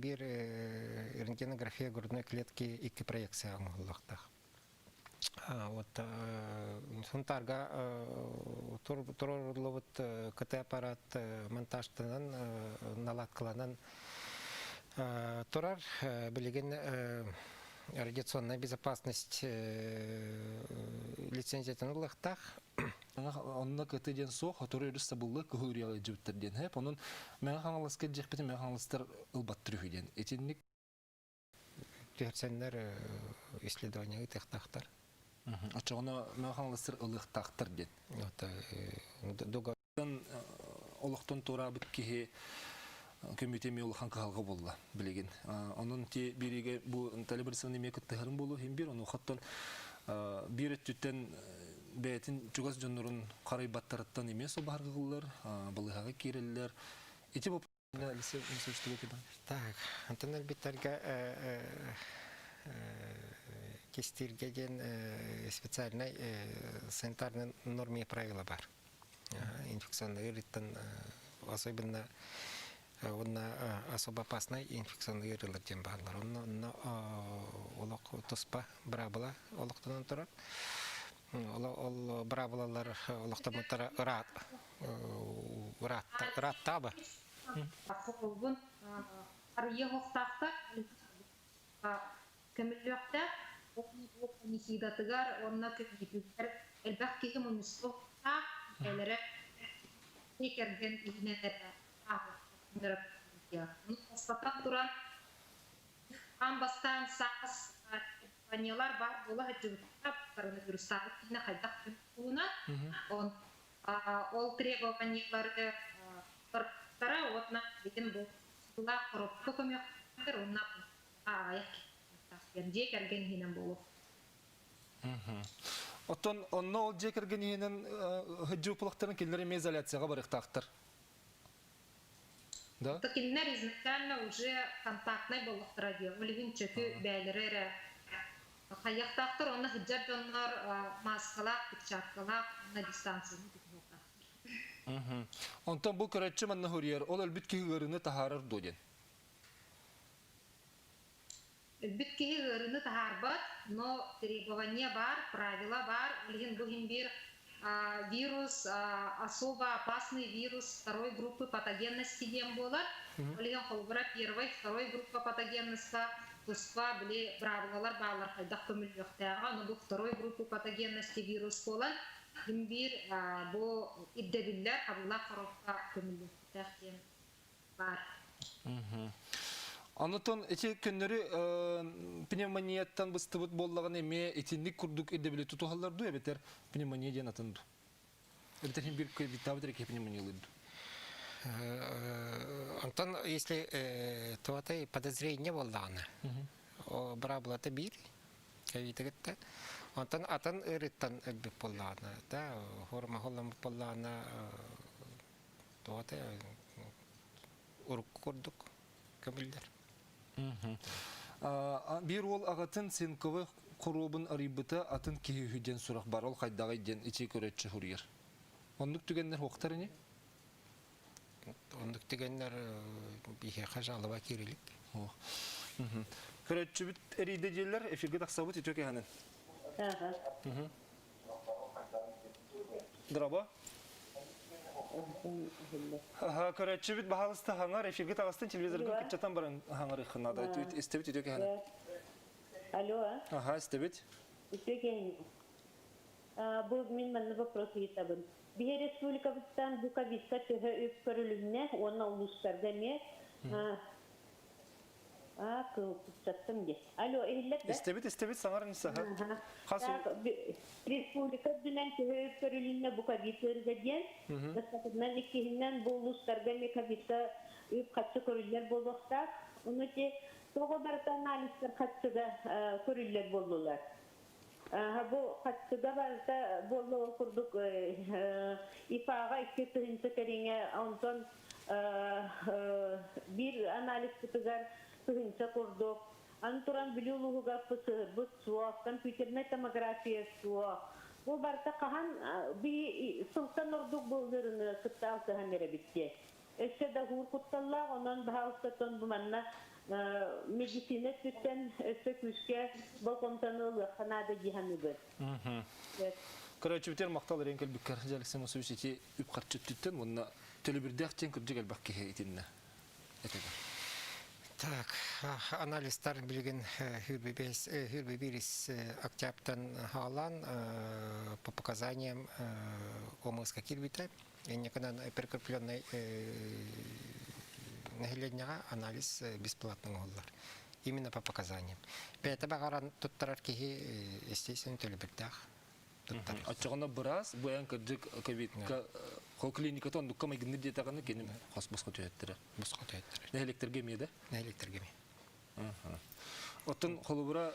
биир рентгенография грудной клетки икки проекция оҥоһуллуохтаах. Вот Сунтаарга туруоруллубут КТ-аппарат монтажтанан, наладкаланан турар. Билигин радиационная безопасность лицензиятын ылыахтаах. Онно кыты диэн суох, хотуру өрүс сабыллы кыһыл үрүйэҕэ илдьибиттэр диэн. Хэп, онон Мэҥэ Хаҥаласка илдьиэхпитин Мэҥэ Хаҥаластар ылбаттар үһү диэн. Итинник түһэрсэннэр исследование ыытыахтаахтар. Оччоҕуна Мэҥэ Хаҥаластар ылыахтаахтар диэн. Олохтон туораабыт киһи Көмүтэ эмиэ улахан кыһалҕа буолла билигин. Онон ти бириге бу Наталья Борисовна эмиэ кыттыһарын буолуо иһин биир, онуохаттан биир өттүттэн бэйэтин чугас дьоннорун харайбаттарыттан эмиэ собаһаргыллар, балыыһаҕа киирэллэр. Ити Так, онтон өлбүттэргэ кистииргэ диэн специальнай санитарный норма и правила бар. Инфекционный ыарыыттан особенно уонна особо опасный инфекционный ыарыылар диэн бааллар. Онно онно олох туспа быраабыла олохтонон турар. Ол быраабылалар олохтоммуттара ыраат ырааттаба. Холбун арыйа оһохтаахтар көмүллүөхтээх панихидатыгар уонна көмүлүгэр элбэх киһи мунньустуохтаах бэйэлэрэ кэргэн иһинэн эрэ Бастатан туран, аан бастаан саас компаниялар баар буола сылдьыбыттара коронавирустаабыт киһини хайдах туһунан он ол требованиелары тара уонна билигин бу сылаах коробка көмүөхтэр уонна аҕыйах киһи дьиэ кэргэн иһинэн буолуох. Оттон онно ол дьиэ кэргэн иһинэн сылдьыы кинилэр эмиэ изоляцияҕа барыахтаахтар. Да? Кинилэр изначально уже контактнай буоллахтара дии. Ол иһин чөкү бээлэрэ эрэ хайыахтаахтар, онно сылдьар дьоннор мааскалаах, перчаткалаах уонна дистанцияны тутуһуохтаахтар. Онтон бу көрөччү манна хоруйар, ол өлбүт киһи ыарыыны таһаарар дуо диэн? Өлбүт киһи ыарыыны таһаарбат, но требование баар, правила баар. Ол иһин бу иһин биир вирус, особо опасный вирус второй группы патогенности диэн буолар. Ол иһин холобура первой, второй группа патогенностька туспа били быраабылалар бааллар хайдах көмүллүөхтээҕэ. Ону бу второй группы патогенности вирус буолан, иһин биир бу ирдэбиллэр хабыллаах коробка көмүллүөхтээх диэн баар. Онотон ити көннөрү пневмонияттан быстыбыт буоллаҕына эмиэ итинник курдук ирдэбили тутуһаллар дуу эбэтэр пневмония диэн атын дуу? Эбэтэр хин бир ковидтаабыт эрэ киһи пневмониялыыр дуу? Онтон если туотай подозрение буоллаҕына, быраабылата биир ковидыгытта. Онтон атын ыарыыттан өлбүт буоллаҕына, да, форма холламмыт буоллаҕына, Тоҕо урукку курдук көмүллэр. Биир уол аҕатын цинковый хоруобун арыйбыта атын киһи үһү диэн сурах бар. Ол хайдаҕый диэн ичи көрөччү суруйар. Оннук түгэннэр уохтар ини? Оннук түгэннэр биһиэхэ жалоба киирилик. Көрөччүбүт эрийдэ диэллэр, эфиргэ тахсабыт үтүө кэһэнин. Дороба. Көрөөччүбүт баһаалыста хаҥар, эфиргэ таҕыстын телевизорга кыччатан баран хаҥарыаххын наада. Истэбит үтүө кэһэнин. Алло. Аха, истэбит. Үтүө кэһэнин. Бу мин манна вопрос ыйытабын. Биһи республикабыттан бу ковидка төһө үп көрүлүннэ уонна улуустарга эмиэ Аа, кылгастым дии. Алло, иһиллэр да? Истэбит, истэбит, саҥарын саха. Хас Так, республика үрдүнэн төһө үп көрүлүннэ бу ковид ыарыыга диэн. Бастакытынан, иккиһинэн бу улуустарга эмиэ ковидка үп харчы көрүллэр буолуохтаах. Ону ити тоҕо барыта анализтар харчыга көрүллэр буоллулар. Бу харчыга барыта буолла ол курдук ИПА-ҕа 2000 кэриҥэ, онтон биир анализпытыгар тыһыынча курдук. Аны туран Бүлүү улууһугар ПЦР-быт суох, компьютернай томография суох. Бу барыта хаһан би сылтан ордук бу ыарыыны кытта алтыһан эрэбит диэ. Өссө да уһуур кутталлаах, онон баһаалыстаттан бу манна медицина өттүттэн өссө күүскэ болҕомтону ылыахха наада дии саныыбын. Көрөөччүбүтүгэр махтал эрэн кэлбиккэр Алексей Мусович ити үп-харчы өттүттэн уонна төлөбүрдээх диэн кырдьык элбэх киһи итиннэ этэ. Так, анализтар билигин хүрбүбирис октябтан хаалан по показаниям ОМС-ка киирбитэ. Инникинэн прикрепленный нэһилиэнньэҕэ анализ бесплатно оҥоһуллар. Именно по показаниям. Бэйэтэ баҕаран туттарар киһи, естественно, төлөбүрдээх туттарар. Оччоҕуна быраас бу эн кырдьык ковидка Хол клиниката ондукка майгынныр диэтэҕинэ кини хос босхо түһэттэрэ. Босхо түһэттэрэ. Нэһилиэктэргэ эмиэ да? Нэһилиэктэргэ эмиэ. Оттон холобура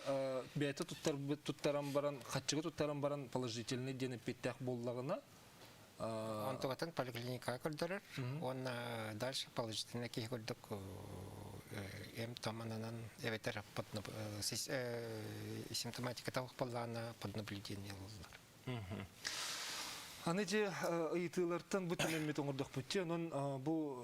бэйэтэ туттарбыт туттаран баран, хаччыга туттаран баран положительный диэн эппиэттээх буоллаҕына Онтугатын поликлиникаҕа көрдөрөр уонна дальше положительный киһи курдук эм томананан эбэтэр симптоматиката буоллаҕына под наблюдение ылыллар. Аны дьэ ыйытыылартан бу түмэммит оҥордохпут онон бу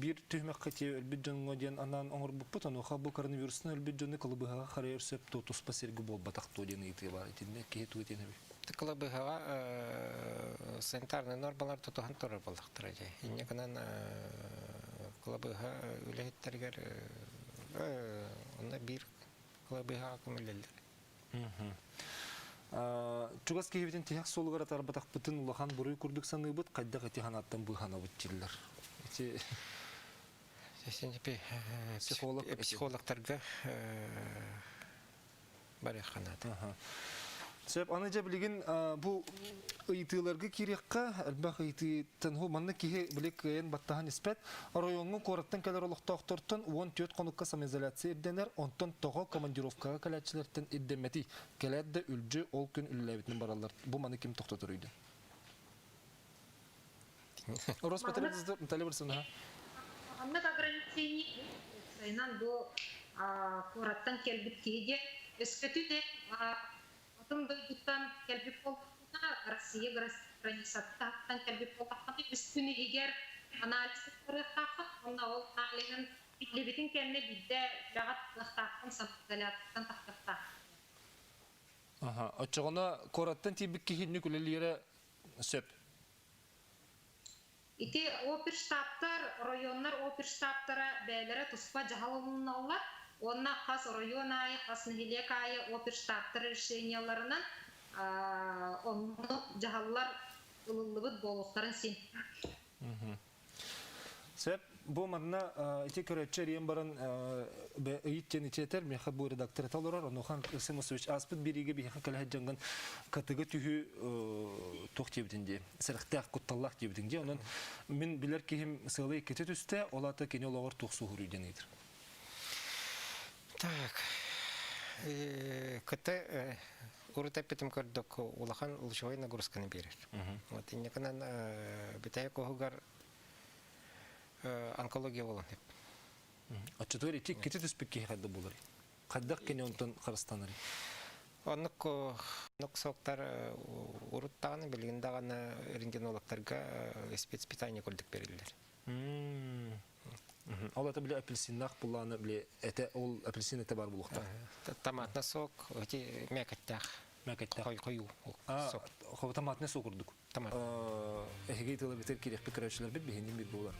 биир түһүмэххэ ти өлбүт дьоҥҥо диэн анаан оҥорбуппут онуоха бу коронавирустан өлбүт дьону кылыбыһаҕа харайар сөп туо туспа сиргэ буолбатах туо диэн ыйытыы баар итиннэ киһи тугу диэн эбий Кылабыһаҕа санитарнай нормалар тутуһан турар буоллахтара дьэ. Инньэ гынан кылабыһа үлэһиттэригэр онно биир кылабыһаҕа көмөлөллөр. Чугас киһибитин тиһэх суолугар атаарбатахпытын улахан буруй курдук саныыбыт, хайдах ити санааттан быыһанабыт дииллэр. Ити психолог психологтарга барыахха наада. Сөп, аны дьэ билигин бу ыйытыыларга киириэххэ, элбэх ыйытыыттан ху манна киһи били кыайан баттаһан испэт. Оройуоҥҥа куораттан кэлэр олохтоохтортон 14 хонукка самоизоляция ирдэнэр, онтон тоҕо командировкаҕа кэлээччилэртэн ирдэммэтий? Кэлээт да үлдьү ол күн үлэлээбитинэн бараллар. Бу маны ким тохтотор өйдөн? Роспотребнадзор Наталья Борисовна. Маннык ограничение сайынан бу куораттан кэлбит киһи диэн өскөтүн атын дойдуттан кэлбит буоллаххына, Россия границаттан кэлбит буоллаххына, үс күн иһигэр анализ туттарыахтааххын уонна ол аналиһын биллибитин кэннэ биирдэ үлэҕэ тахсыахтааххын, самоизоляцияттан тахсыахтааххын. Аха, оччоҕуна куораттан тиийбит киһи инник үлэлиирэ сөп. Ити оперштабтар, оройуоннар оперштабтара бэйэлэрэ туспа дьаһал ылыналлар уонна хас оройуон аайы, хас нэһилиэк аайы оперштабтар решениеларынан оннук дьаһаллар ылыллыбыт буолуохтарын син. Сөп. Бу манна ити көрөөччү эрийэн баран ыйыт диэн ичиэтэр миэхэ бу редактор этэ олорор. Онуоха Ысым Усович ааспыт биэриигэ биһиэхэ кэлэ сылдьаҥҥын катыга түһүү туох диэбитин дии, сэрэхтээх, кутталлаах диэбитиҥ дии. Онон мин билэр киһим сыала иккитэ түстэ, ол аата кини олоҕор туох суоһуруй диэн ыйытар. Так, кыты урут эппитим көрдөк улахан лучевой нагрузканы биэрэр. Вот иннекынан бүтэһик оһугар онкология болон деп. Оччотугар ити иккити түспүт киһи хайда булар? Хайдах кини онтон харыстанар? Оннук оннук соктар урут даҕаны билигин даҕаны рентгенологтарга спецпитание курдук бериллэр. Ол это бile апельсиннаах буллааны бile этэ ол апельсин этэ бар булуохтаах. Томатный сок, эти мякотьтаах. Мякотьтаах. Хойуу сок. Томатный сок курдук. Томат. Эһиги тылыбытыр кириэхпит көрөөччүлэрбит биһинин бир буолар.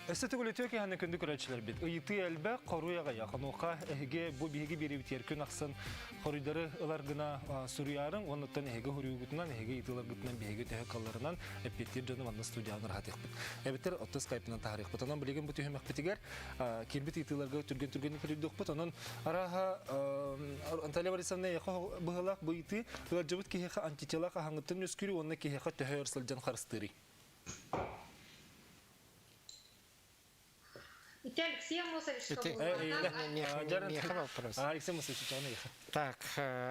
Өссө төгүл үтүө киһини күндү көрөөччүлэрбит. Ыйытыы элбэх, хоруй аҕыйах. Онуоха эһиги бу биһиги биэриибитигэр күн ахсын хоруйдары ылар гына суруйаарыҥ. Оннуттан эһиги хоруйгутунан, эһиги ыйытыыларгытынан биһиги төһө калларынан эппиэттиир дьону манна студияҕа ыраатыахпыт. Эбэтэр отто скайпынан таһаарыахпыт. Онон билигин бу түһүмэхпитигэр киирбит ыйытыыларга түргэн-түргэнник хоруйдуохпут. Онон арааһа Анталия Борисовна эйиэхэ быһыылаах бу ыйытыы ыалдьыбыт киһиэхэ антителах аһаҥыттан үөскүүрүй уонна киһиэхэ төһө өр сылдьан харыстыырый? Ити Алексей Амосовичка Меха вопрос. Алексей Амосович, Так,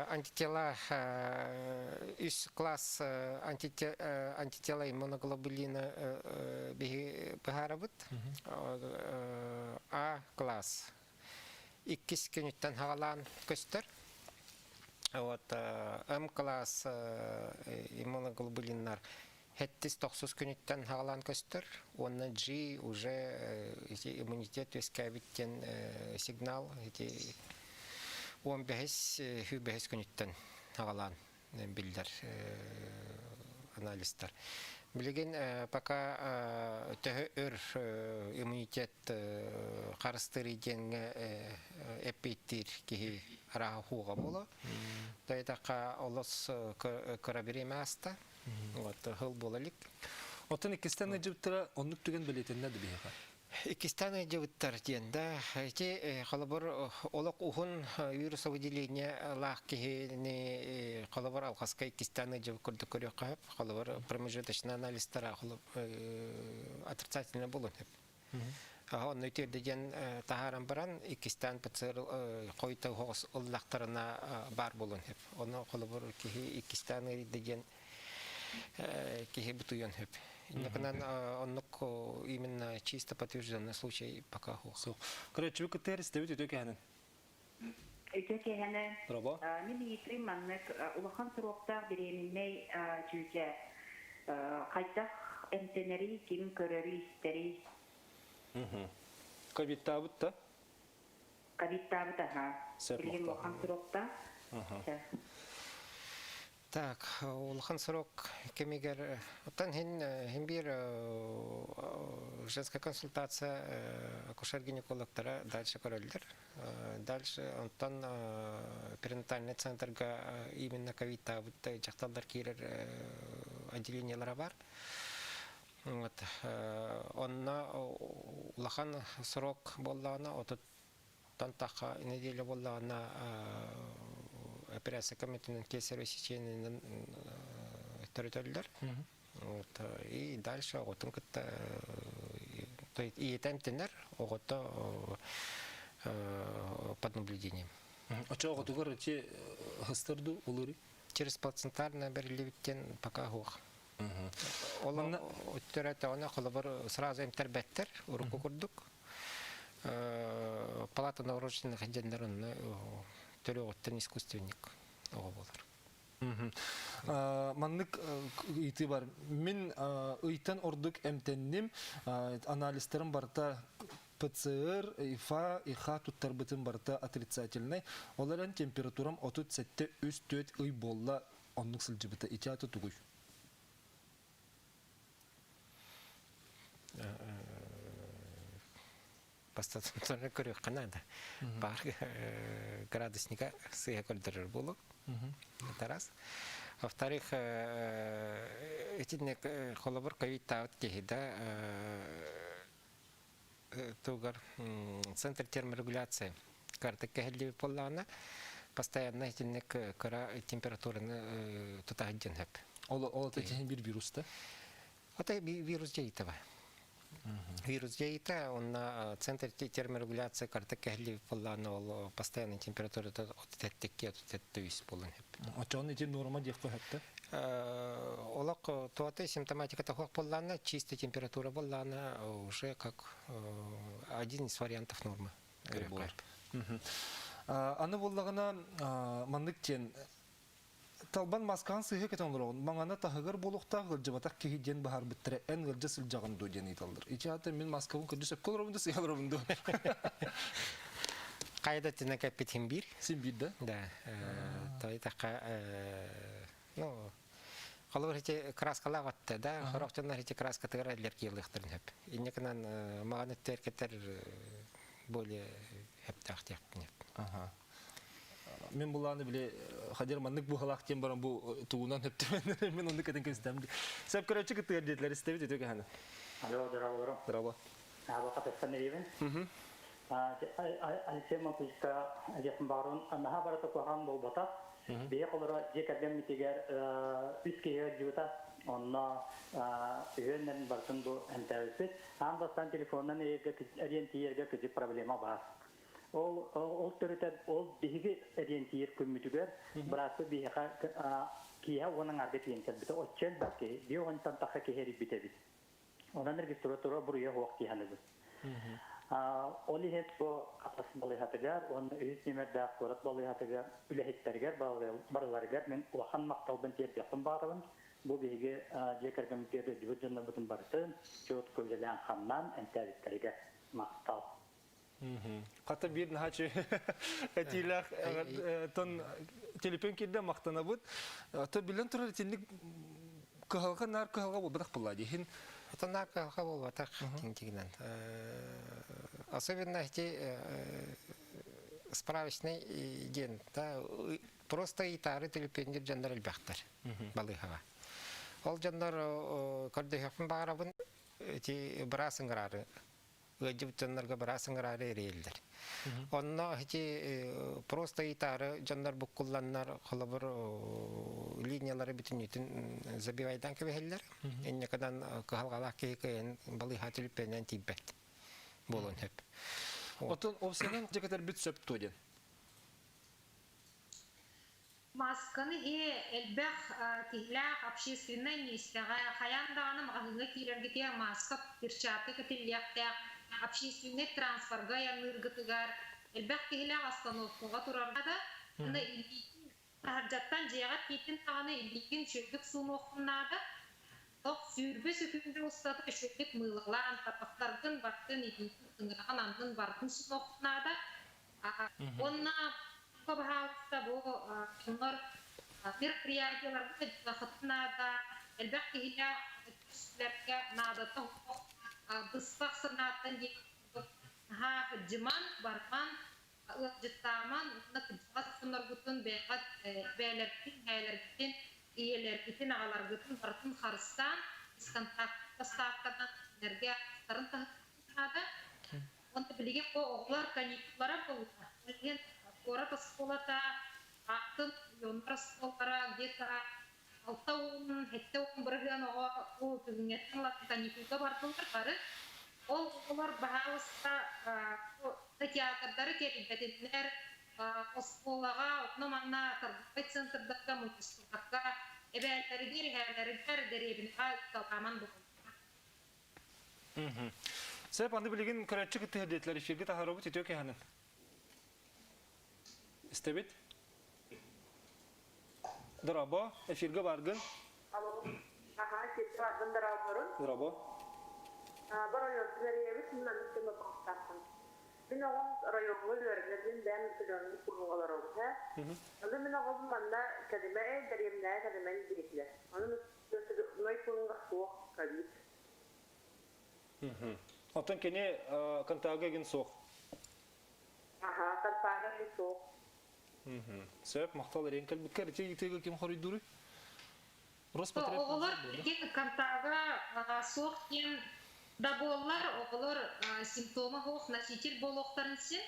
антитела, үс класс антитела иммуноглобулина быһаарабыт. А класс. Иккис күнүттэн хагалаан көстөр. Вот М класс иммуноглобулиннар хэттис тохсус күнүттэн хагалаан көстөр. Уонна G уже иммунитет үөскээбиттен сигнал ити 15 хүбэһис күнүттэн хагалаан биллэр анализтар. Билигин пока төһө өр иммунитет харыстыыр диэҥҥэ эппиэттиир киһи арааһа хуоҕа буолуо. Тойтахха олус кыра бириэмэ ааста. Вот хыл буола илик. Оттон иккистэн ыдьыбыттара оннук түгэн бэлиэтэннэ да биһиэхэ? Иккистэн ыдьыбыттар диэн да ити холобур олох уһун вирусовыделение-лаах киһини холобур алҕаска иккистэн ыдьыбыт курдук көрүөххэ сөп. Холобур промежуточный анализтара отрицательный буолуон сөп. Онно үтүөрдэ диэн таһааран баран иккистээн ПЦР хойута оһоҕос ыллахтарына баар буолуон сөп. Ону холобур киһи иккистээн ыарыйда диэн киһи бутуйуон сөп. Иннокынан оннук именно чисто подтвержденный случай пока суох. Көрөөччүбүт кыттыгар истэбит үтүө кэһэнин. Үтүө кэһэнин. Браво. Мин ыйытыым маннык улахан суруктаах беременнэй чүүчэ хайдах эмтэнэрий, ким көрөрүй-истэрий? Ковидтаабыт да? Ковидтаабыт аха. Билигин улахан суруктаах. Так, улахан срок кэмигэр оттон хин хин биир женская консультация акушер-гинекологтара дальше көрөллөр. Дальше онтон перинатальный центрга именно ковидтаабыт дьахталлар киирэр отделениелара бар. Вот онно улахан срок буоллаҕына отуттан тахха неделя буоллаҕына операция көмөтүнэн кесарево сечениенэн төрөтөллөр. Вот, и дальше оҕотун кытта то есть ийэтэ эмтэнэр, оҕото под наблюдением. Очо оҕотугар эти хыстар ду улури? Через плацентарное бэриллибиттен пока суох. Ол өттөрөтөҕүнэ холобур сразу эмтэрбэттэр урукку курдук. Палата новорожденных дьэннэр онно төрүөҕүттэн искусственник оҕо буолар. Маннык ыйытыы бар. Мин ыйтан ордук эмтэнним, анализтарым барыта ПЦР, ИФА, ИХА туттарбытым барыта отрицательный. Ол эрэн температурам 37 3-4 ый буолла оннук сылдьыбыта. Ити аты тугуй? Бастатан көрүөххэ наада. Баар градусника сыыһа көрдөрөр буолуо. Это раз. Во-вторых, итинник холобур ковидтаабыт киһи да тугар центр терморегуляции карта кэһиллибит буоллаҕына постоянно итинник кыра температураны тута сылдьан сөп. Ол ата бир вирус да? Ата вирус дьайыыта Вирус дьайыыта, онно центр терморегуляция карта кэһиллибит буоллаҕына ол постоянная температура 37 33 буолан сөп. Оччоҕуна ити норма диэххэ сөп Олох туата симптоматика суох буоллаҕына, чистая температура буоллаҕына уже как один из вариантов нормы. Аны буоллаҕына маннык диэн Талбан маскаҕын сыыһа кэтэн олороҕун, маҥана таһыгар буолуохтаах ыалдьыбатах киһи диэн быһаарбыттара эн ыалдьа сылдьаҕын дуо диэн ыйыталлар. Ити аата мин маскабын көрдө сөпкө олоробун да сыыһа олоробун дуо? Хайда тина кэппит хим биир. Син биир да? Да. Той такка ну холобур ити краскалаах отта да, сорох дьоннор ити краскатыгар аллергиялыахтарын сөп. Инньэ гынан маҕан өттүгэр кэтэр более сөптөөх диэхпин сөп. Ага. Мен булааны били хадир маннык быһалаах диэн баран бу тугунан хөптөмөннөр мен оннук этэн кэбистэм. Сөп көрөөччү кыттыгар диэтилэр истэбит үтүө кэһэни. Алло, здорово. Здорово. Аба катыстан эребин. Алексей Матвеевичка дьэхин баарун наһаа барыта куһаҕан буолбатах. Бэйэ холоро дьиэ кэргэммитигэр үс киһи ыалдьыбыта. Онно үһүөннэрин барытын бу эмтээбиппит. Аан бастаан телефонунан эрийэн тиийэргэ кыдьык проблема баар. Ол ол төрүтэ ол биһиги эрийэн тиийэр күммүтүгэр бырааппыт биһиэхэ киэһэ уон аҥаарга тиийэн кэлбитэ. Оччо элбэх киһи, биир оҕонтон тахса киһи эрийбит эбит. Онон регистратура буруйа суох дии саныыбын. Ол иһин бу Хатас балыыһатыгар уонна үһүс нүөмэрдээх куорат балыыһатыгар үлэһиттэригэр барыларыгар мин улахан махталбын тиэрдиэхпин баҕарабын. Бу биһиги дьиэ кэргэммитигэр өйдүүбүт дьоннорбутун барытын чуот үлэлээн-хамнаан эмтээбиттэригэр махтал. Хата биир наһаа этиилээх тон телефон киирдэ махтанабыт. То билэн турар итинник кыһалҕа наар кыһалҕа буолбатах буолла диһин. Это наар кыһалҕа буолбатах тиҥтигинэн. Особенно эти справочный диэн просто ыйытаары төлөпүөннүүр дьоннор элбэхтэр балыыһаҕа. Ол дьоннор көрдөһүөхпүн баҕарабын ити быраас ыҥыраары ыалдьыбыт дьоннорго быраас ыҥыраары эрийэллэр. Онно ити просто ыйытаары дьоннор буккулланнар холобур линиялары бүтүннүүтүн забивайдаан кэбиһэллэр. Инньэ кыһалҕалаах киһи кыайан балыыһа түлүппэнэн тиийбэт буолуон сөп. Отон овсянан дьэкэтэрбит сөп туо диэн. Масканы элбэх киһилээх общественнай миэстэҕэ хайаан даҕаны маҕаһыыҥҥа киирэргитигэр мааска, перчатка кэтиллиэхтээх, общественнай транспорга айанныыргытыгар, элбэх киһилээх остановкаҕа турарга да, уонна илиигин таһырдьаттан дьиэҕэр киирдин даҕаны илиигин үчүгэйдик суунуоххун наада. Тох 20 сөкүүндэ устата үчүгэйдик мыылалаан, тарбахтаргын бардын, илиигин тыҥыраҕын аннын бардын суунуоххун наада. Уонна баһаалыста бу дьоннор мероприятиеларга дьылахытын наада, элбэх киһилээх түмсүүлэргэ наадата суох быстах санааттан диэн курдук наһаа кыдьыман, барҕан, ыалдьыттааман уонна кырдьаҕас дьонноргутун бэйэҕит бэйэлэргитин, эһээлэргитин, ийэлэргитин, аҕаларгытын барытын харыстаан, бесконтактнай доставканан кинилэргэ астарын таһыаххытын наада. Уонна билигин бу оҕолор каникуллара буолла. Билигин куорат оскуолата, атын районнар оскуолалара где-то 60-70% оҕо бу бүгүҥҥэттэн ыла каникулга бардылар бары. Ол оҕолор баһаалыста театрдары кэрийбэтиннэр, оскуолаҕа, онно-манна торговай центрдарга мунньустубакка, эбээлэригэр, эһээлэригэр дэриэбинэҕэ ыыталааман буолаллар. Сөп, аны билигин көрөөччү кыттыһар диэтилэр, эфиргэ таһаарабыт үтүө кэһэнин. Истэбит. Дорообо, эфиргэ баргын. Алло. Аха, эфиргэ баргын дорооборун. Дорообо. Бар ойордун эрийэбит, мин маннык диэн боппуруостаахпын. Мин оҕом райоҥҥа үөрэнэр диэн бэйэм населенный пууҥҥа олоробун, һэ. Ону мин оҕом манна кэлимэ, дэриэбинэҕэ кэлимэн диэтилэр. Ону населенный пууҥҥа суох ковид. Оттон кини контага игин суох. Аха, контага игин суох. Сөп, махтал эрийэн кэлбиккэр. Ити ыйытыыга ким хоруйдууруй? Оҕолор ити контага суох диэн да буоллар, оҕолор симптома суох носитель буолуохтарын син.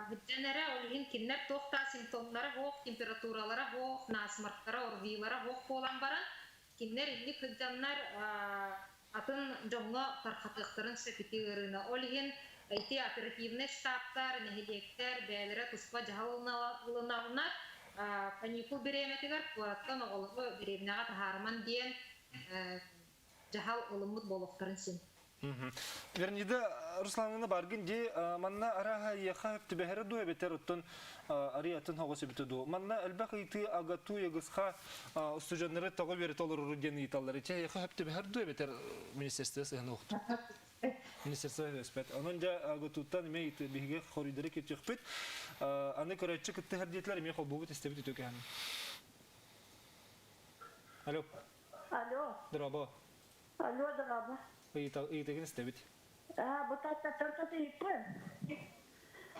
Бүттэн эрэ, ол иһин кинилэр туох да симптомнара суох, температуралара суох, насморктара, ОРВИлара суох буолан баран, Кинилэр инник сылдьаннар атын дьоҥҥо тарҕатыахтарын сөп ити ыарыыны. Ол иһин ити оперативнай штабтар, нэһилиэктэр бэйэлэрэ туспа дьаһал ылыналлар. Каникул бириэмэтигэр куораттан оҕолору дэриэбинэҕэ таһаарыман диэн дьаһал ылыммыт буолуохтарын син. Вернида Руслановна баргын ди манна араха яха түбэһэрэ дуу эбэтэр оттон арыйатын хоҕос эбитэ дуу. Манна элбэх ыйытыы агату ягысха устудьоннары тоҕо үөрэтэ олорору диэн ыйыталлар. Ити яха хөп түбэһэр дуу эбэтэр министерство сыһыаны охту. Министерство өспөт. Онон дьэ агатуттан эмиэ ыйытыы биһиги хоруйдары киртиэхпит. Аны көрөөччү кыттыһар диэтилэр эмиэ холбуубут истэбит үтүө кэһэн. Алло. Алло. Дорообо. Алло, дорообо. Ыйытыгын истэбит. Аа, бу таттаттан татыйыппын.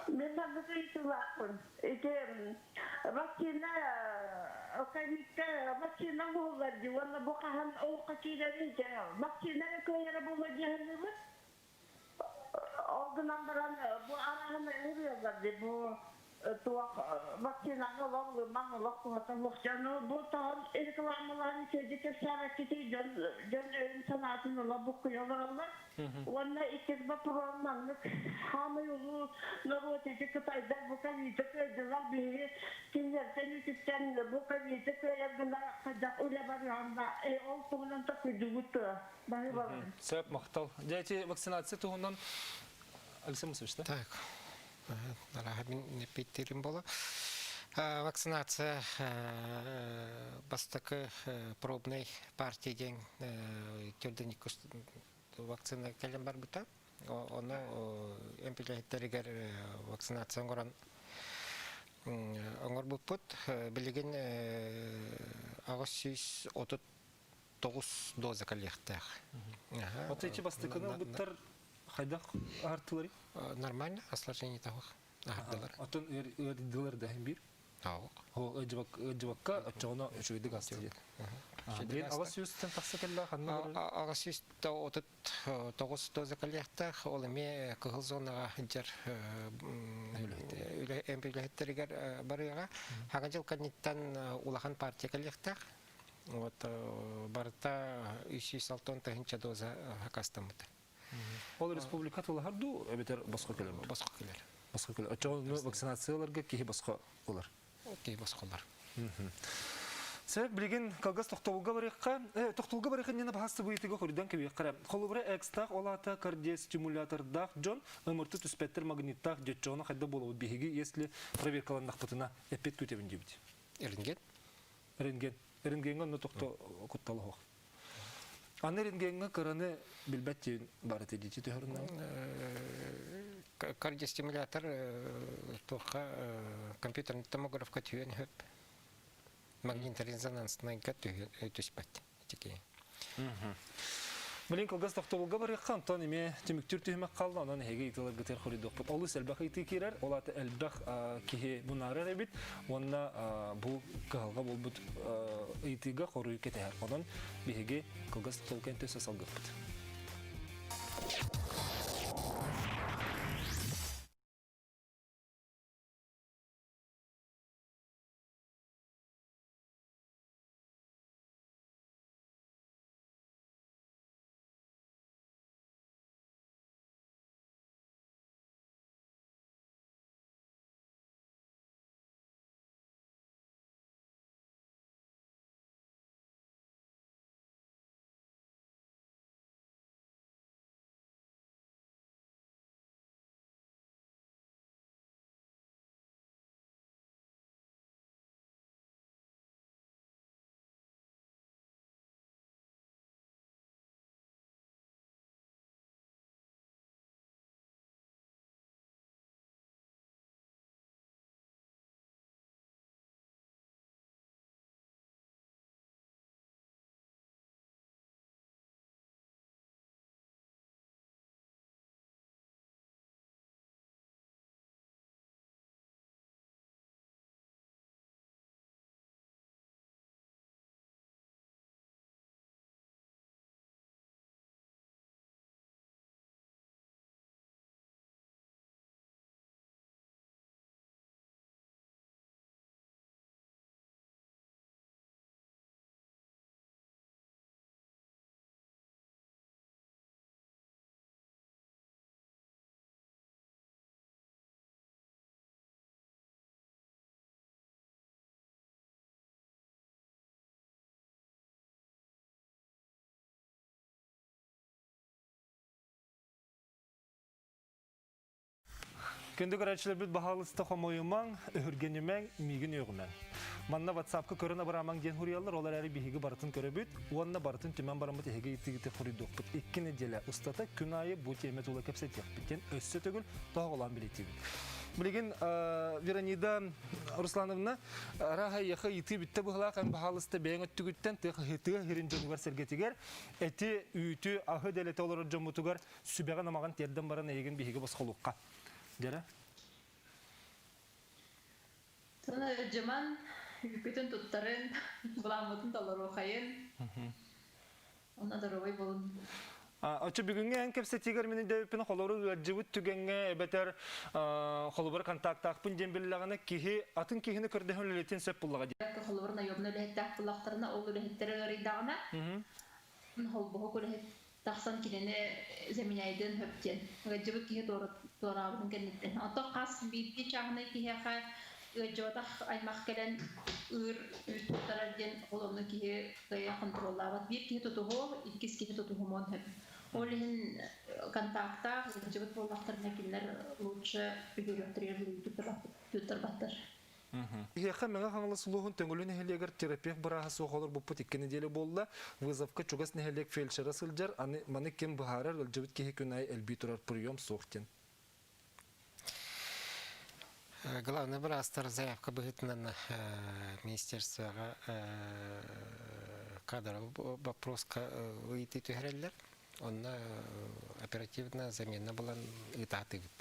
Мин маннык ыйытыылаахпын. Ити вакцина ковидка вакцина оҥоһуллар дии уонна бу хаһан олоххо киирэрий дьэ вакцина эрэ кыайара буолуо дии саныыбын. Ол гынан баран бу арааһын ыҥырыаллар дии бу. Туох вакцинаны олох ылымаҥ, олох туһата суох. Дьону бу тоҕон рекламалаан үчүгэйдик кэпсээбэккитий дьон дьон өйүн санаатын олох буккуйа олороллор. Уонна иккис боппуруос маннык хаамай улуу норуот ити кытайдар бу ковиды кыайдылар биһиги кинилэртэн үтүктэн бу ковиды кыайар гына хайдах үлэ барыаҕын ол туһунан толкуйдуубут дуо? Баһыыбаларын. Сөп, махтал. Дьэ, ити вакцинация туһунан Алексей Мусович, да? Так. Арааһа мин эппиэттиирим буолуо. Вакцинация бастакы пробный партия диэн төрдөн вакцина кэлэн барбыта. Ону эмпилэһиттэригэр вакцинация оҥорон оҥорбуппут. Билигин 839 доза кэлиэхтээх. Вот эти бастакыны ылбыттар хайдах аһартыларый? Нормально, осложнение того аһардылар. Оттон ыардылар да биир? Ол ыдьыбакка оччоҕуна үчүгэйдик астыр диэн. Билин аҕыс сүүстэн тахса кэллэ ханна Аҕыс сүүс 39 доза кэлиэхтээх. Ол эмиэ кыһыл зонаҕа сылдьар үлэһиттэригэр барыаҕа. Хаҥа дьыл кэнниттэн улахан партия кэлиэхтээх. Вот барыта 360 тыһыынча доза хакастаммыта. Ол республика тулаһар дуу, эбэтэр босхо кэлэр Босхо кэлэр. Босхо кэлэр. Оччоҕо вакцинацияларга киһи босхо ылар. Киһи босхо ылар. Сөп, билигин кылгас тохтобулга барыахха, тохтобулга барыахха иннинэ баһаас быйытыга хоруйдан кэбиэххэ. Холобура, экстаах ол аата кардиостимулятордаах дьон ымырты түспэттэр магниттаах дьоччоҕуна хайда буолабыт биһиги, если проверкаланнахпытына эппит күтэбин диэбит. Рентген? Рентген. Рентгеҥҥэ онно тохто куттала суох. Аны рентгеҥҥэ кыраны билбэт диэн бар этэ дии түһэринэн. Кардиостимулятор туохха компьютерный томографка түһүөн сөп. Магниторезонанснайга түспэт. Итики. Билин кылгас тохтобулга барыахха, онтон эмиэ түмүктүүр түһүмэх хаалла, онон эһиги ыйытыыларгытыгар хоруйдуохпут. Олус элбэх ыйытыы киирэр, ол аата элбэх киһи мунаарар эбит уонна бу кыһалҕа буолбут ыйытыыга хоруй кэтэһэр. Онон биһиги кылгас тохтобул кэнниттэн өссө салгыахпыт. Күндү көрөөччүлэрбит баһаалыста хомойумаҥ, өһүргэнимэҥ, миигин үөҕүмэҥ. Манна WhatsApp-ка көрөн абыраамаҥ диэн суруйаллар, ол эрээри биһиги барытын көрөбүт уонна барытын түмэн бараммыт эһиги ыйытыыгытын хоруйдуохпут. Икки нэдиэлэ устата күн аайы бу тиэмэ тула кэпсэтиэхпит диэн өссө төгүл тоһоҕолоон билиэтиибит. Билигин Веронида Руслановна арааһа эйиэхэ ыйытыы бүттэ быһылаах эн баһаалыста бэйэҥ өттүгүттэн тыа тыа сирин дьонугар сэргэтигэр эти, үүтү, аһы дэлэтэ олорор дьоммутугар сүбэҕин-амаҕын тиэрдэн баран эйигин биһиги босхолуохха. Дьэрэ? Сана дьыман үкүтүн туттарын, буламмытын толоруохайын. Онно доруобай болун. Оччо бүгүҥҥү эн кэпсэтиигэр мин өйдөөбүппүн холобур ыалдьыбыт түгэҥҥэ эбэтэр холобур контактаахпын диэн биллэҕинэ киһи атын киһини көрдөһөн үлэлэтиэн сөп буллаҕа дии. Холобур наемный үлэһиттээх буллахтарына ол үлэһиттэрэ ыарыйдаҕына холбоһук үлэһит тахсан кинини заменяйдыан сөп диэн. Ыалдьыбыт киһи туораабытын кэнниттэн. Оттон хас биирдии чааһынай киһиэхэ ыалдьыбатах аймах кэлэн ыыр үүт туттарар диэн ол онно киһи кыайан хонтуруоллаабат. Биир киһи тутуһуо, иккис киһи тутуһумуон сөп. Ол иһин контактаах ыалдьыбыт буоллахтарына кинилэр лучше үһүрүөхтэригэр туттарбаттар. Биһиэхэ Мэҥэ Хаҥалас улууһун Төҥүлү нэһилиэгэр терапевт бырааһа суох олорбуппут икки нэдиэлэ буолла. Вызовка чугас нэһилиэк фельдшера сылдьар, аны маны ким быһаарар, ыалдьыбыт киһи күн аайы элбии турар прием суох диэн. Главный быраастар заявка быһыытынан министерствоҕа кадровый вопроска ыйытыы түһэрэллэр. Онно оперативно замена булан ыытаатыбыт.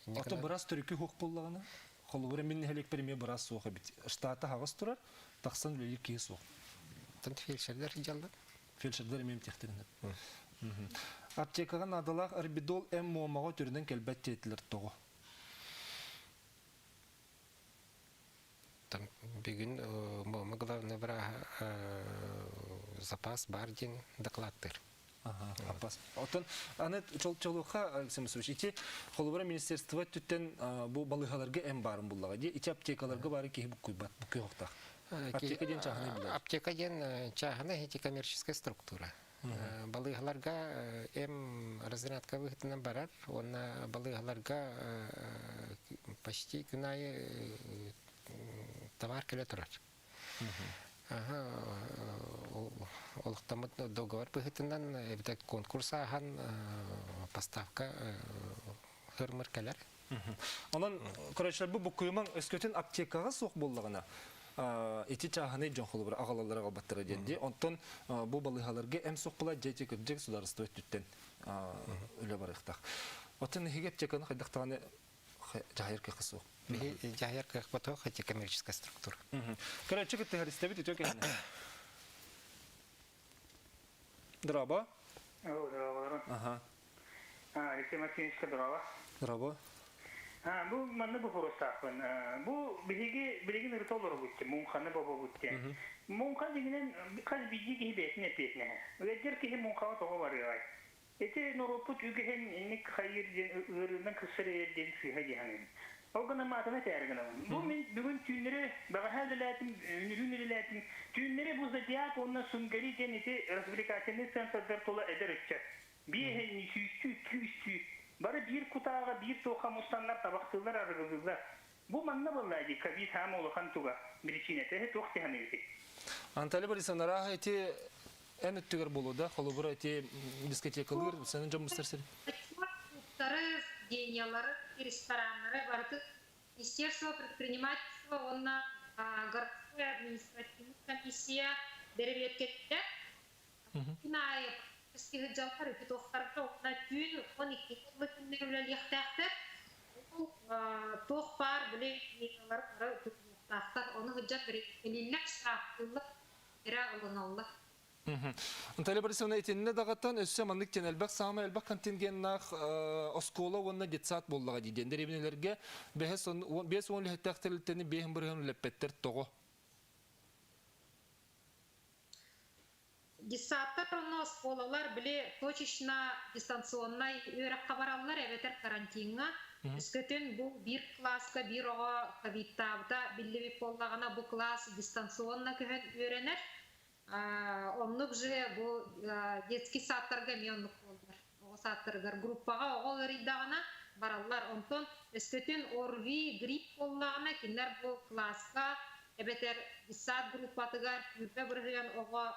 Ото быраас төрүкү суох буоллаҕына, холобура мин нэһилиэкпэр эмиэ быраас суох эбит. Штата аһаҕас турар, тахсан үлэлиир киһи суох. Тон фельдшердэр дьаллар. Фельдшердэр эмиэ эмтиэхтэрин. Аптекаҕа наадалаах арбидол М муомаҕа өтөрүнэн кэлбэт диэтилэр тоҕо? Там бүгүн Муома главный бырааһа запас бар диэн докладтыыр. Аппас. Оттон аны чолуха Алексей Мусович, ити холобура министерство өттүттэн бу балыыһаларга эм баарын буллаҕа дии. Ити аптекаларга бары киһи буккуйбат, буккуйуохтаах. Аптека диэн чааһынай билэр. Аптека диэн чааһынай ити коммерческая структура. Балыыһаларга эм разрядка быһыытынан барар уонна балыыһаларга почти күн аайы товар кэлэ турар. Олохтоммут договор быһыытынан эбэтэр конкурс ааһан поставка хырмыр кэлэр. Онон, короче, бу буккуйумаҥ өскөтүн аптекаҕа суох буоллаҕына, ити чааһынай дьон холобура аҕалаллара аҕалбаттара диэн дии. Онтон бу балыыһаларга эм суох була дьэ кырдьык судаарыстыба өттүттэн үлэ барыахтаах. Оттон эһиги аптеканы хайдах даҕаны дьаһайар кыахха суох. Биһи дьаһайар кыахпыт суох, эти коммерческая структура. Короче, кыттыһар истэбит үтүө кэһинэ. Драба. Здраволорун. Ага. Алексей Максимовичка здраво. Здраво. Бу манны бу форустаахпын. Бу биһиги билигин ырыта олоробут муҥханы бобобут диэн. Муҥха дигинен хас биирдии киһи бэйэтин эппиэтинэһэ. Ыалдьар киһи муҥхаҕа тоҕо барыаҕай? Ити норуоппут үгэһин инник хайыыр диэн ыарыынан кырсар эйэр диэн сыыһа дии саныыбын. Ол гынан маатына этээри гынабын. Бу мин бүгүн түүннэри бэҕэһээ үлэлээтим, үнүрүүн үлэлээтим. Түүннэри бу Зодиак уонна Сунгари диэн ити развлекательнай центрдар тула эдэр ыччат. Биэһиннии, сүүстүү, икки үстүү. Бары биир кутааҕа, биир туохха мустаннар табахтыыллар, арыгылыыллар. Бу манна буолла дии ковид хаама улахан туга, биричиинэтэ эһи туох дии Анталия Борисовна, арааһа ити эн өттүгэр буолуо да, холобура ити дискотекалыыр, сенин дьон мустар сир. Клубтары, гениялары, рестораннары барыты Министерство предпринимательства уонна городской административная комиссия бэрэбиэркэтэ күн аайы сыһыдьаллар петухтарга уонна түүн 12 күннэр үлэлиэхтээхтэр. Ол туох баар били мигалар бары тутулуктаахтар. Ону сылдьан бэриллэр, штрафтыыллар, эрэ ылыналлар. Наталья Борисовна, итиннэ даҕатан өссө маннык диэн элбэх саамай элбэх контингеннаах оскуола уонна детсад буоллаҕа дии диэн дэриэбинэлэргэ 50 үлэһиттээх тэрилтэни биэһин бырыһын үлэппэттэр тоҕо? Детсадтар онно оскуолалар били точечно дистанционнай үөрэххэ бараллар эбэтэр карантиҥҥа. Өскөтүн бу биир кылааска биир оҕо ковидтаабыта биллибит буоллаҕына, бу кылаас дистанционно көһөн үөрэнэр. Оннук же бу детский садтарга эмиэ оннук буоллар. Оҕо садтарыгар группаҕа оҕо ыарыйдаҕына бараллар. Онтон өскөтүн ОРВИ, грипп буоллаҕына, кинилэр бу кылааска эбэтэр детсад группатыгар 20% оҕо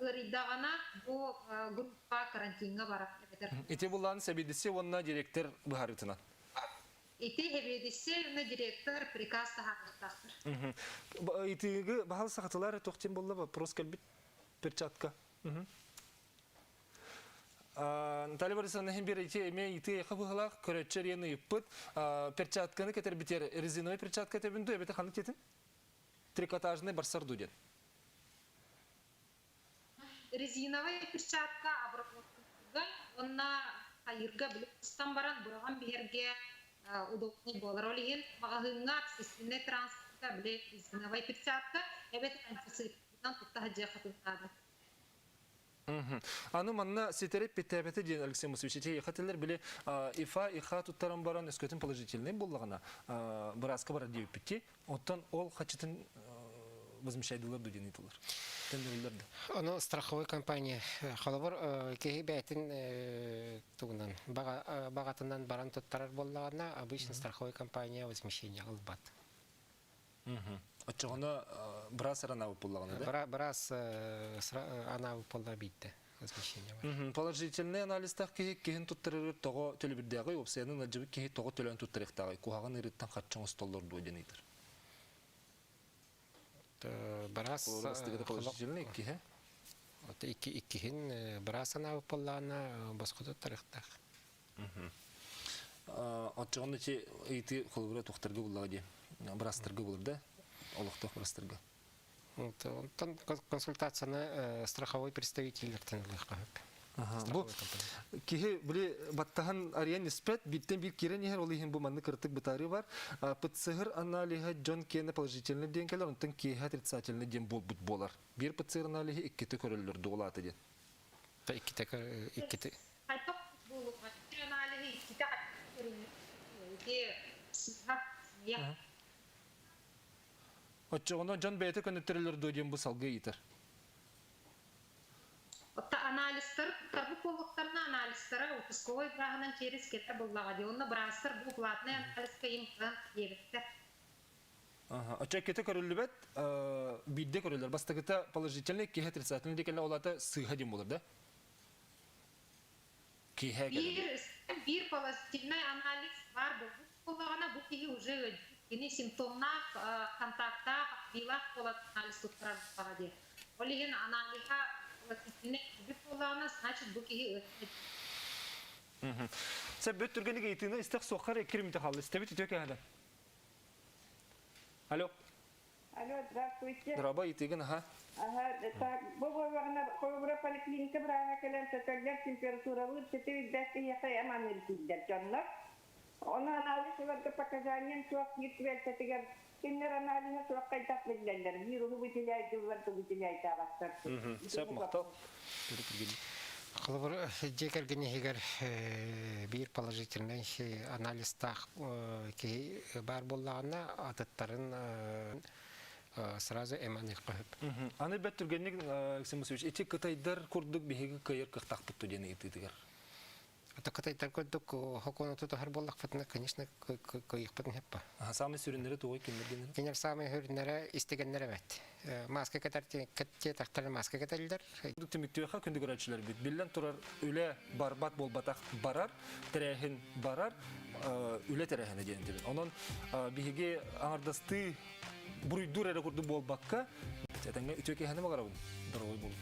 ыарыйдаҕына, бу группа карантиҥҥа барар эбэтэр. Ити булаан сэбиэдиссэй уонна директор быһаарыытынан. Ити сэбиэдиссэй уонна директор приказ таһаарыахтаахтар. Итиги баһал сахатылар туох диэн буолла вопрос кэлбит перчатка. Наталья Борисовна иһин биэр ити эмиэ ити эйэхэ быһалаах көрөччү эриэн ыйыппыт перчатканы кэтэрбитер резиновый перчатка этэбин дуу эбэтэ ханнык диэтин трикотажный барсар дуу диэн. Резиновай перчатка обработкалыырга уонна хайыырга били устан баран быраҕан биһэргэ удобнай буолар. Ол иһин маҕаһыыҥҥа общественнай транспортка били резиновай перчатка эбэтэр антисептигынан тутта сылдьыаххытын наада. Аны манна ситэри питээбэтэ диэн Алексей Мусович ити хатылар били ИФА, ИХА туттаран баран өскөтүн положительный буллаҕына бырааска барар диэбиппит Оттон ол хачытын возмещайдылар ду диэн ыйтылар. Төннөрүллэр да. Ону страховой компания холобур киһи бэйэтин тугунан баҕатынан баран туттарар буоллаҕына обычно страховой компания возмещение ылбат. Оччоҕуна быраас анаабыт буоллаҕына да? Быраас анаабыт буолла биирдэ возмещение бар. Положительный анализтаах киһи киһин туттарыгар тоҕо төлөбүрдээҕий, уопсайынан ыалдьыбыт киһи тоҕо төлөөн туттарыахтааҕый, куһаҕан ыарыыттан харчы оҥостоллор дуо диэн ыйытар. Быраас положительный иккиһэ. Иккиһин быраас анаабыт буоллаҕына босхо туттарыахтаах. Оччоҕуна ити ыйытыы холобура тухтарга буллаҕа дии. Быраастарга булар да, олохтоох быраастарга. Онтон консультацияны страховой представительлэртэн ылыахха сөп. Бу киһи били баттаһан арыйан испэт, бииртэн биир киирэн иһэр, ол иһин бу маннык кырытык бытаарыы бар. ПЦР аналиһа дьон киэнэ положительный диэн кэлэр, онтон киэһэ отрицательный диэн буолбут буолар. Биир ПЦР аналиһы иккитэ көрөллөр дуолаата диэн. Иккитэ иккитэ Хайдах буолуоҕа аналиһы иккитэ ити сыыһа сымыйа. Оччоҕуна дьон бэйэтэ көннөттөрөллөр дуо диэн бу салгыы ыйытар. Отта анализтар тарбыт буолуохтарына анализтара участковай бырааһынан через кэтэ буллаҕа дии. Онно быраастар бу платный анализка им диэбиттэр. Оччо иккитэ көрүллүбэт, биирдэ көрүллэр. Бастакыта положительный, киһи отрицательный диэкэллэ ол аата сыыһа диэн буолар да? Киһи Биир, биир положительный анализ баар буолбут буоллаҕына, бу киһи уже ыалдьыбыт. Кини симптомнаах, контактаах, билаах буолан анализ туттарар буоллаҕа дии. Ол иһин аналиһа положительный кэлбит буоллаҕына, значит бу киһи ыалдьыбыт. Сэ бүт түргэнник ыйытыыны истэх суоххар иккиримите хаалла. Истэбит үтүө кэһэлэ. Алло. Алло, здравствуйте. Дорообо, ыйытыыгын аха. Ага, так, бу буоллаҕына, холобура поликлиника бырааһа кэлэн сөтөллөр, температуралыыр, сити билбэт киһиэхэ эманыыр дииллэр дьоннор. Ону анализ ыларга показанием суох биир түбэлтэтигэр кинилэр аналиһа суох хайдах биллэллэр, вируһу выделяйдыыллар да выделяйдаабаттар. Сөп, махтал. Холобур, дьиэ кэргэн иһигэр биир положительнай анализтаах киһи баар буоллаҕына, атыттарын сразу эманыахха сөп. Аны бэрт түргэнник, Алексей Мусович, ити кытайдар курдук биһиги кыайар кыахтаахпыт диэн ыйытыытыгар. Это кытайдар курдук хокуону тутуһар буоллахпытына, конечно, кыайыахпытын сөп. Самый сүрүннэри тугуй кинилэр Кинилэр самый сүрүннэрэ истигэннэр эбэт. Маска кэтэр тиэтэхтэрин маска кэтэллэр. Түмүктүөххэ күндү көрөөччүлэрбит. Биллэн турар, үлэ барбат буолбатах барар, тэрээһин барар, үлэ тэрээһинэ диэн этибин. Онон биһиги аҥардастыы буруйдуур эрэ курдук буолбакка, этэҥҥэ үтүө киэһэни баҕарабын. Доруобай буолун.